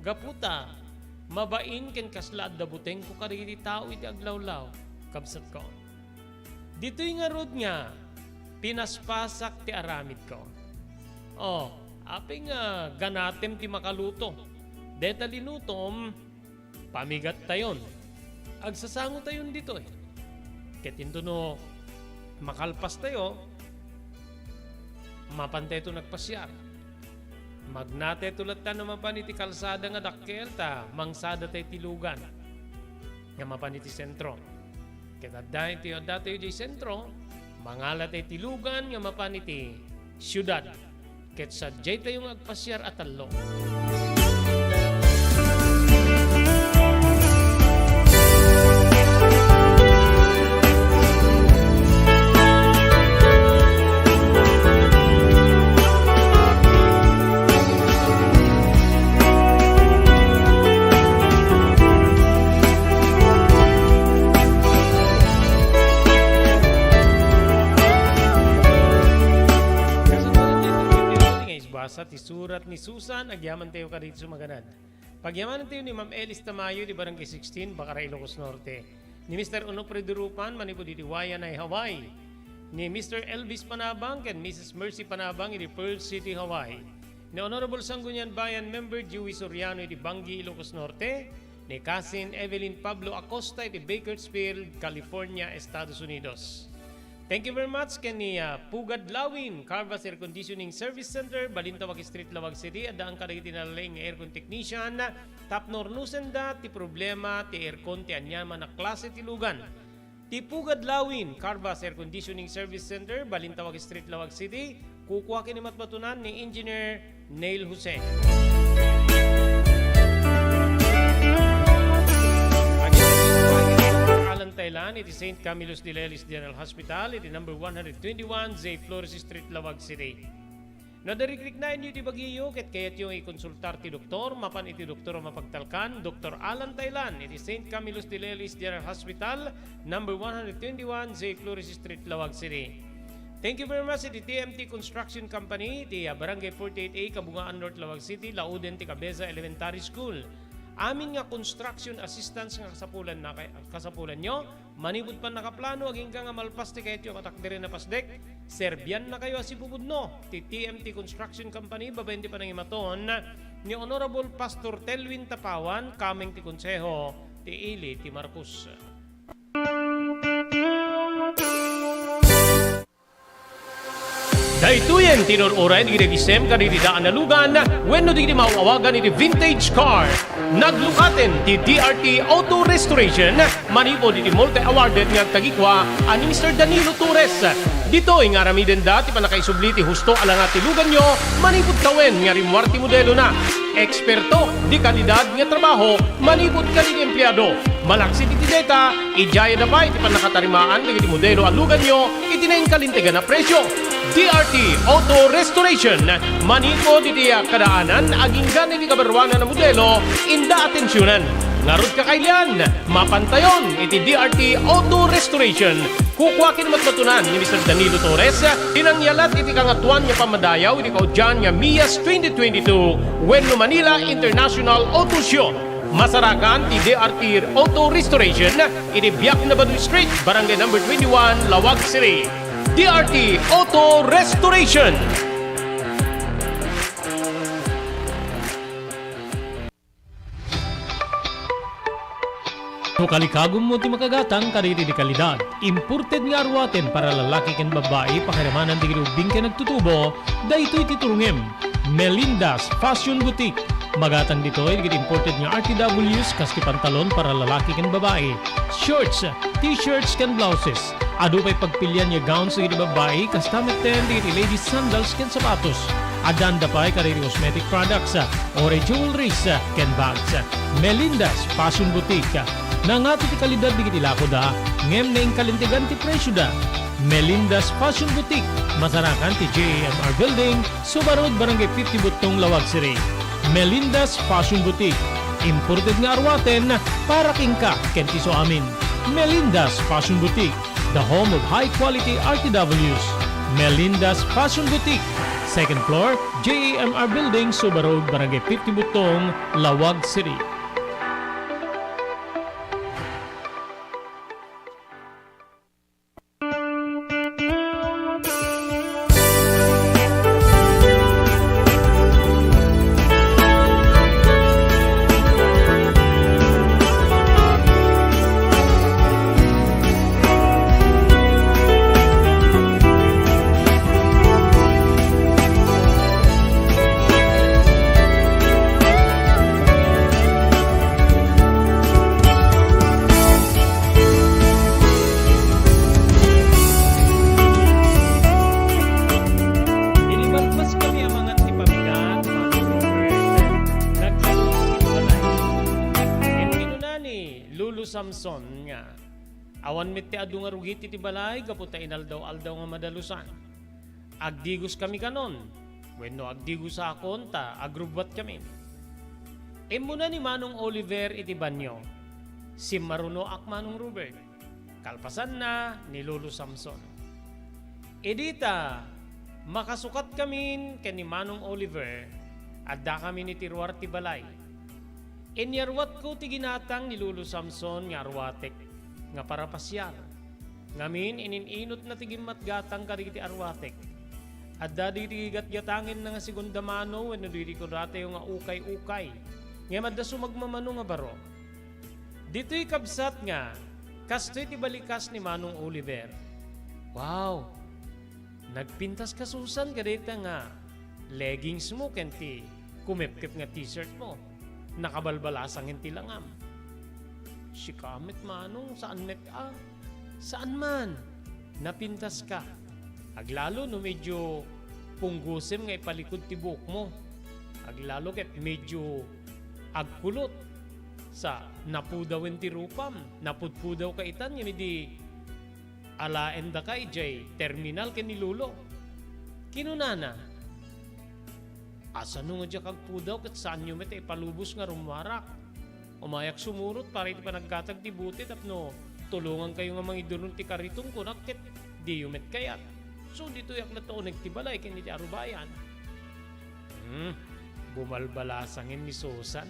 Gapu ta, mabain ken kasla adda butengko kadagiti tao iti aglawlaw, kabsatko. Ditoy ngarud nga pinaspasak ti aramidko. Oh, apay nga ganatem ti makaluto? Deta linutom, pamigattayon. Agsasangotayon ditoy. Ket intono makalpastayo, mapantayto nagpasiar. Magnatayto latta no mapan iti kalsada nga dakkel ta mangsadatay ti lugan nga mapan iti sentro. Ket adda iti addatayo diay sentro, mangalatay ti lugan nga mapan iti siudad. Ket sadiaytayo nga agpasiar a tallo. Kasunod, nga isbasa ti surat ni Susan, agyamantayo kadagiti sumaganad. Pagyamanantayo ni Ma'am Elis Tamayo iti Barangay sixteen, Bacara, Ilocos Norte. Ni Mister Onofre Durupan manipud iti Waianae, Hawaii. Ni Mister Elvis Panabang ken Missus Mercy Panabang iti Pearl City, Hawaii. Ni Honorable Sangguniang Bayan Member Joey Soriano iti Bangui, Ilocos Norte. Ni Cousin Evelyn Pablo Acosta iti Bakersfield, California, Estados Unidos. Thank you very much ken ni, ah, Pugad Lawin, Carvas Air Conditioning Service Center, Balintawak Street, Laoag City. Addaan kadagiti nalaing nga aircon technician tapno rnusenda ti problema ti aircon ti aniaman a klase ti lugan. Ti Pugad Lawin, Carvas Air Conditioning Service Center, Balintawak Street, Laoag City, kukua ken ni matbatonan ni Engineer Neil Jose. Alan Thailand iti Saint Camillus de Lelis General Hospital iti number one hundred twenty-one J Flores Street, Laoag City. No adda rikriknaenyo iti bagiyo ket kayatyo nga ikonsultar ti doktor, mapan iti doktor a mapagtalkan, Doktor Alan Thailand, iti Saint Camillus de Lelis General Hospital, number one hundred twenty-one J Flores Street, Laoag City. Thank you very much iti T M T Construction Company, iti, ah, Barangay forty-eight A, Kabungaan North, Laoag City, lauden ti Cabeza Elementary School. Amin nga construction assistance nga kasapulan na kay-, kasapulanyo, manipud pannakaplano agingga nga malpas ti kayatyo a katakderen a pasdek, serbiannakayo a sipupudno ti T M T Construction Company babaen ti panangimaton ni Honorable Pastor Telwin Tapawan, kameng ti Konseho ti Ili ti Marcos. Daytoyen ti inur-uray dagiti agisem kadagiti daan a lugan wenno dagiti maaw-awagan iti vintage car. Naglukaten ti D R T Auto Restoration manipud iti multi-awarded nga agtagikua a ni Mister Danilo Torres. Ditoy nga aramidenda ti pannakaisubli ti husto a langa ti luganyo manipud tawen nga rimmuar ti modelona. Eksperto, de kalidad nga trabaho manipud kadagiti empleado. Malaksid iti deta, idiayada pay ti pannakatarimaan dagiti modelo a luganyo iti nainkalintegan a presio. D R T Auto Restoration, manipud iti kadaanan aginggan iti kabaruanan a modelo, inda atensionan. Ngarud, kakailian, mapantayon iti D R T Auto Restoration. Kukua ken matmatunan ni Mister Danilo Torres ti nangyalat iti Kangatoan nga Pammadayaw iti kaudian nga Mias twenty twenty-two wenno Manila International Auto Show. Masarakan ti D R T Auto Restoration iti Biak na Badu Street, Barangay Number twenty-one, Laoag City. D R T Auto Restoration. No kalikagummo ti makagatang kadagiti kalidad, imported nga aruaten para lalaki ken babbai, pakiramanan dagiti ubbing ken agtutubo, daytoy ti turongem. Melinda's Fashion Boutique. Magatang ditoy dagiti imported nga R T Ws kas ti pantalon para lalaki ken babbai, shorts, t-shirts ken blouses. Adu pay pagpilian nga gowns dagiti babbai, kasta metten dagiti ladies sandals ken sapatos. Addaanda pay kadagiti cosmetic products, uray jewelries, ken bags. Melinda's Fashion Boutique. Nangato ti kalidad dagiti lakoda, ngem nainkalintegan ti presioda. Melinda's Fashion Boutique, masarakan ti J A M R Building, Suba Road, Barangay fifty Buttong, Laoag City. Melinda's Fashion Boutique, imported nga aruaten para kenka ken ti suamin. Melinda's Fashion Boutique, the home of high quality R T Ws. Melinda's Fashion Boutique, second floor, J A M R Building, Suba Road, Barangay fifty Buttong, Laoag City. Inibatbas kami a mangan ti pamigat, Mano Robert. Nagkadua iti balay. Ket kinuna ni Lolo Samson nga, awan met ti adu nga rugit iti balay gapu ta inaldaw-aldaw nga madalusan. Agdigoskami kanon, wenno agdigosakon ta agrubbuatkami. Immuna ni Manong Oliver iti banio. Simmarunoak, Manong Robert. Kalpasanna ni Lolo Samson. Idi ta makasukatkamin ken ni Manong Oliver, addakamin iti ruar ti balay. Inyaruatko ti ginatang ni Lolo Samson nga aruatek nga para pasiar. Ngamin, ininunotna ti gimmatgatang kadagiti aruatek. Adda dagiti gatgatangenna nga segunda mano wenno dagiti kunatayo nga ukay-ukay. Ngem adda sumagmamano nga baro. Ditoy kabsat nga, kastoy ti balikas ni Manong Oliver. Wow! Nagpintaska, Susan, kadayta nga leggings mo ken ti kumepkep nga t-shirt mo. Nakabalbalasangen ti langam. Sika met, Manong, saan met a? Saan man. Napintaska. Aglalo no medyo punggusem nga ipalikud ti buokmo. Aglalo ket medyo agkulot. Sa napudawen ti rupam, napudpudawka itan ngem idi alaendaka idiay terminal ken ni Lolo. Kinunana, "Asano nga diak agpudaw ket saanyo met a ipalubos nga rummuarak? Umayak sumurot para iti panaggatag ti bote tapno tulongankayo nga mangidunot ti kariton," kunak, ket diyo met kayat. So, ditoyak latta uneg ti balay ken iti arubayan. Hmm, bumalbalasangen ni Susan.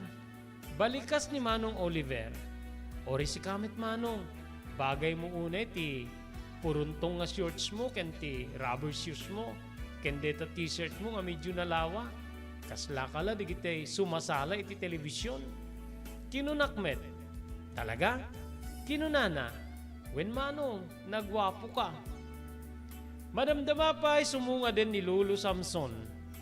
Balikas ni Manong Oliver, "Uray sika met, Manong, bagay mo unay ti puruntong nga shorts mo ken ti rubber shoes mo, ken deta t-shirt mo nga medyo nalawa. Kaslaka la dagiti sumasala iti telebision. Kinunak met, "Talaga?" Kinunana, "Wen, Manong, naguapoka." Madamdama pay sumungaden ni Lolo Samson.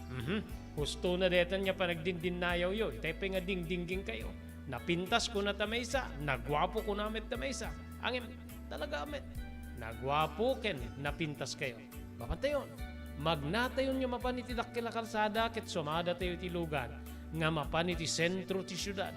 Mhm. Hustona daytan nga panagdindinnayawyo, itay pay nga dingdinggingkayo. Napintas kuna ta maysa, naguapo kuna met ta maysa. Ngem, talaga met, naguapo ken napintaskayo. Mapantayon, magnatayon nga mapan iti dakkel a kalsada ket sumadatayo iti lugar nga mapan iti sentro ti siudad.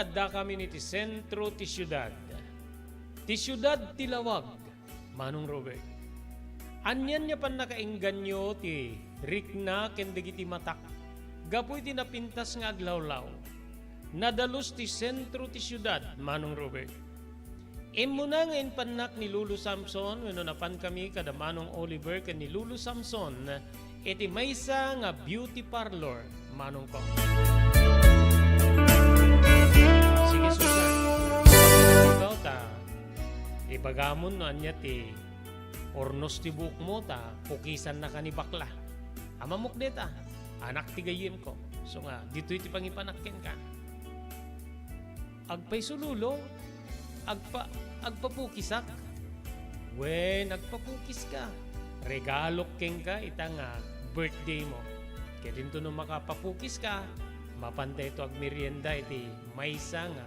Adda kami iti sentro ti siudad. Ti siudad ti lawag, Manong Robert. Anian nga pannakaingganyo ti rikna ken dagiti matak gapu iti napintas nga aglawlaw? Nadalus ti sentro ti siudad, Manong Robert. Immuna nga impannak ni Lolo Samson wenno napankami kada Manong Oliver ken ni Lolo Samson iti maysa nga beauty parlor, Manongko. Sige, Susan. Ikaw ta, ibagamon no ania ti urnos ti buokmo ta pukisannaka ni bakla. Amamok deta, anak ti gayyemko. So nga, ditoy ti pangipanak kenka. Agpayso, Lolo? Agpa-, agpapukisak? Wen, agpapukiska. Regalok kenka ita nga birthday mo. Ket intono makapapukiska, mapan dayto agmerienda iti maysa nga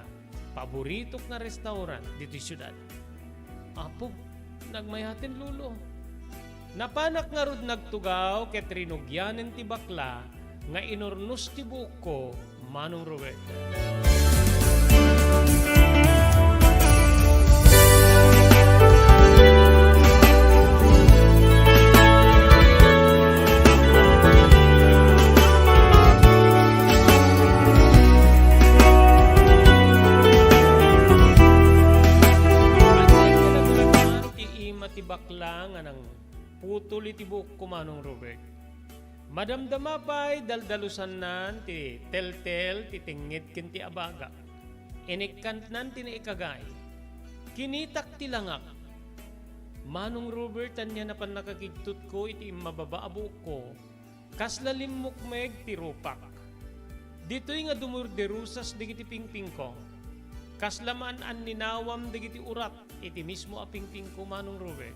paboritok nga restaurant ditoy siudad. Apo, nagmayaten, Lolo. Napanak ngarud nagtugaw ket rinugianen ti bakla nga inurnos ti buokko, Manong Robert. Ti ima ti bakla nga nangputol iti buokko, Manong Robert. Madamdama pay daldalusannan ti teltel ti tengnget ken ti abaga. Inikkantnan ti naikagai. Kinitak ti langak. Manong Robert, ania napan nakakigtutko iti immababa a buokko. Kasla limmukmeg ti rupak. Ditoy nga dumurderusas dagiti pingpingko. Kasla maan-anninawam dagiti urat iti mismo a pingpingko, Manong Robert.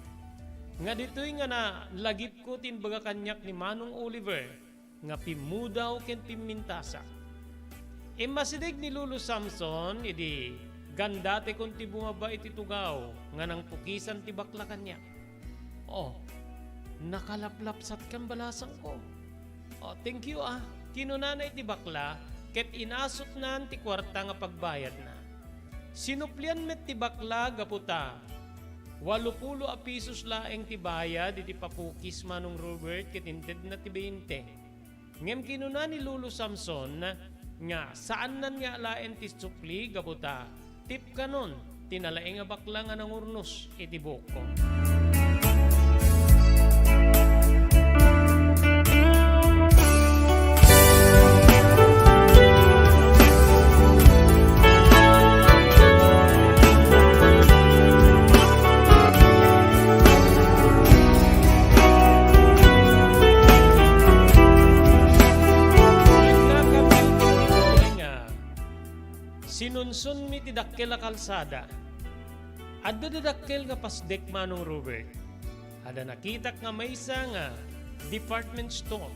Nga ditoy nga nalagipko ti imbaga kaniak ni Manong Oliver nga pimmudaw ken pimmintasak. Immasideg ni Lolo Samson idi gandatekon ti bumaba iti tugaw nga nangpukisan ti bakla kaniak. "Oh, nakalaplapsatkan balasangko." "Oh, thank you, ah," kinunana iti bakla, ket inasutnan ti kuarta nga pagbayadna. Sinuplian met ti bakla gapu ta walopulo a pisos laeng ti bayad iti papukis, Manong Robert, ket intedna ti bainte. Ngem kinuna ni Lolo Samson nga saannan nga alaen ti supli gapu ta tipkanon ti nalaing a bakla nga nangurnos iti buokko. Sinunsunmi ti dakkel a kalsada. Adda dadakkel nga pasdek, Manong Robert. Adda nakitak nga maysa nga department store.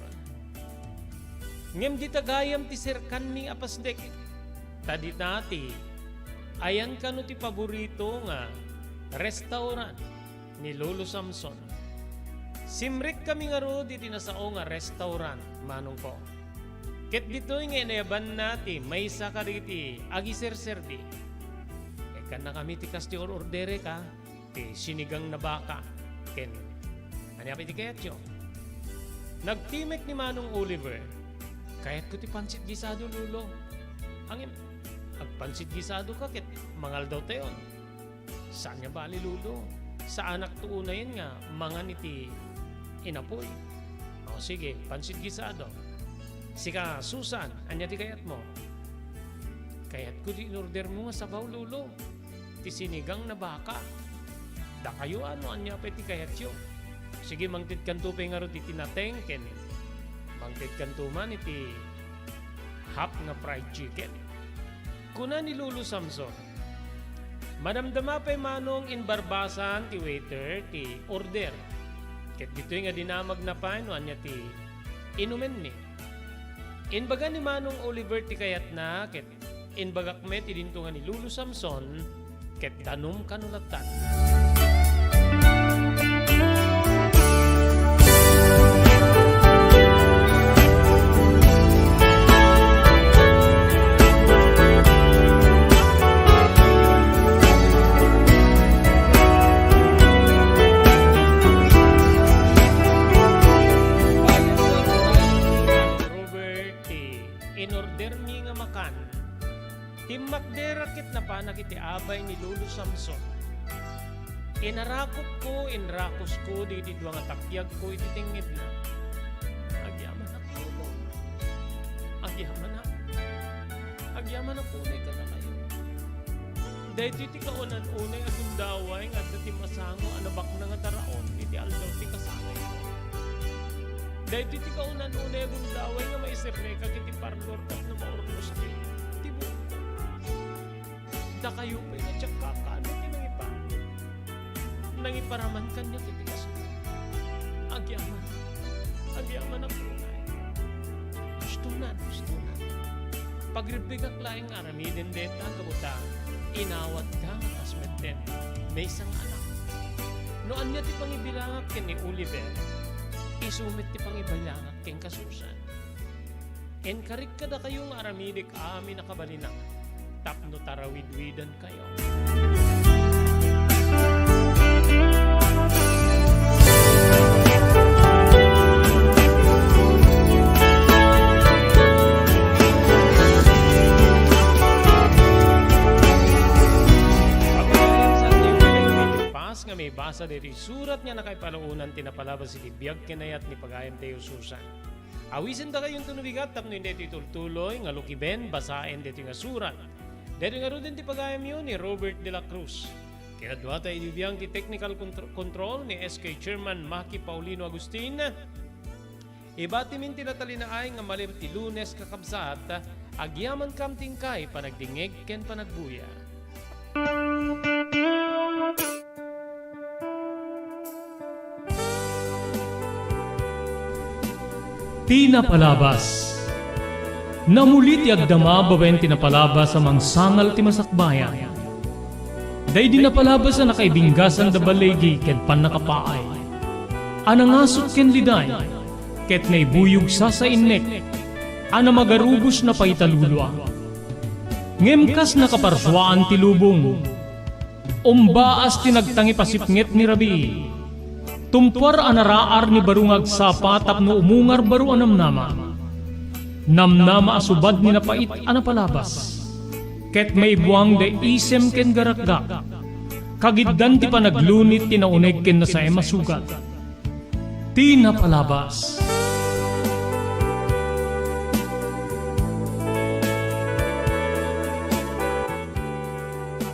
Ngem dita gayam ti serkanmi a pasdek. Ta dita ti ayan kano ti paborito nga restaurant ni Lolo Samson. Simrekkami ngarud iti nasao nga restaurant, Manongko. Ket ditoy nga inayabanna ti maysa kadagiti agiserserbi. Ikkannakami ti kas ti or-orderek, a, ti sinigang na baka, ken ania pay ti kayatyo? Nagtimek ni Manong Oliver, "Kayatko ti pansit gisado, Lolo." Ngem, Agpansit gisado ka ket mangaldaw tayon. Saan nga bali, Lolo. Saanak to unayen nga mangan iti inapoy. O, sige, pansit gisado. Sika, Susan, ania ti kayatmo? Kayatko ti inordermo nga sabaw, Lolo. Ti sinigang na baka. Dakayo, a, no ania pay ti kayatyo. Sige, mangtedkanto pay ngarud iti nateng ken mangtedkanto man iti half nga fried chicken. Kuna ni Lolo Samson, madamdama pay manong imbarbasan ti waiter ti order. Ket ditoy nga dinamagna pay no ania ti inumenmi. Imbaga ni Manong Oliver ti kayatna, ket imbagak met idinto nga ni Lolo Samson ket danum kano lattan. Robert, ti inordermi nga makan. Timmakder ket napanak iti abay ni Lolo Samson. Inarakupko, inrakusko dagiti dua nga takiagko iti tengngedna. Agyamanak, Lolo. Agyamanak. Agyamanak unay kadakayo. Daytoy ti kaun-an unay a gundaway nga adda ti masango a nabaknang a daraon iti aldaw ti kasangayko. Daytoy ti kaun-an unay a gundaway nga maiserrekak iti parlor tapno maurnos ti, ti buokko. Dakayo pay nga diak kakaano ti nangipa-, nangiparaman kaniak iti kastoy. Agyamanak. Agyamanak unay. Hustonan, hustonan. Pagribbigak laeng nga aramiden dayta gapu ta inawatka nga kas metten maysa nga anak. No ania ti pangibilangak ken ni Oliver, isu met ti pangibilangak ken ka Susan. Inkarik kadakayo nga aramidek amin a kabalina tapno tarawidwidankayo. Pas nga maibasa daytoy surat nga nakaipalaunan ti napalabas iti biag ken ayat ni pagayamtayo Susan. Awisentakayonto no bigat tapno daytoy tultuloy nga lukiben, basaen daytoy nga surat. Daytoy ngaruden ti pagayamyo ni Robert de la Cruz. Kinaduata idi biang ti technical contr-, control ni S K Chairman Maki Paulino Agustin. Ibatimin ti natalinaay nga malem ti Lunes, kakabsat, agyamankam ti inkay panagdingngeg ken panagbuya. Ti napalabas. Namuli ti agdama babaen ti napalabas a mangsangal ti masakbayan. Daydi napalabas a nakaibinggasan da baligi ken pannakapaay. A nangasut ken liday, ket naibuyog sasainnek, a namagarubos napaita lulua. Ngem kas nakaparsuaan ti lubong, umbaas ti nagtangipasipnget ni rabii. Tumpuar a naraar ni baro nga agsapa tapno umungar baro a namnama. Namnama a subad ni napait a napalabas. Ket maibuang da isem ken garakgak. Kagiddan ti panaglunit ti nauneg ken nasaem a sugat. Ti napalabas.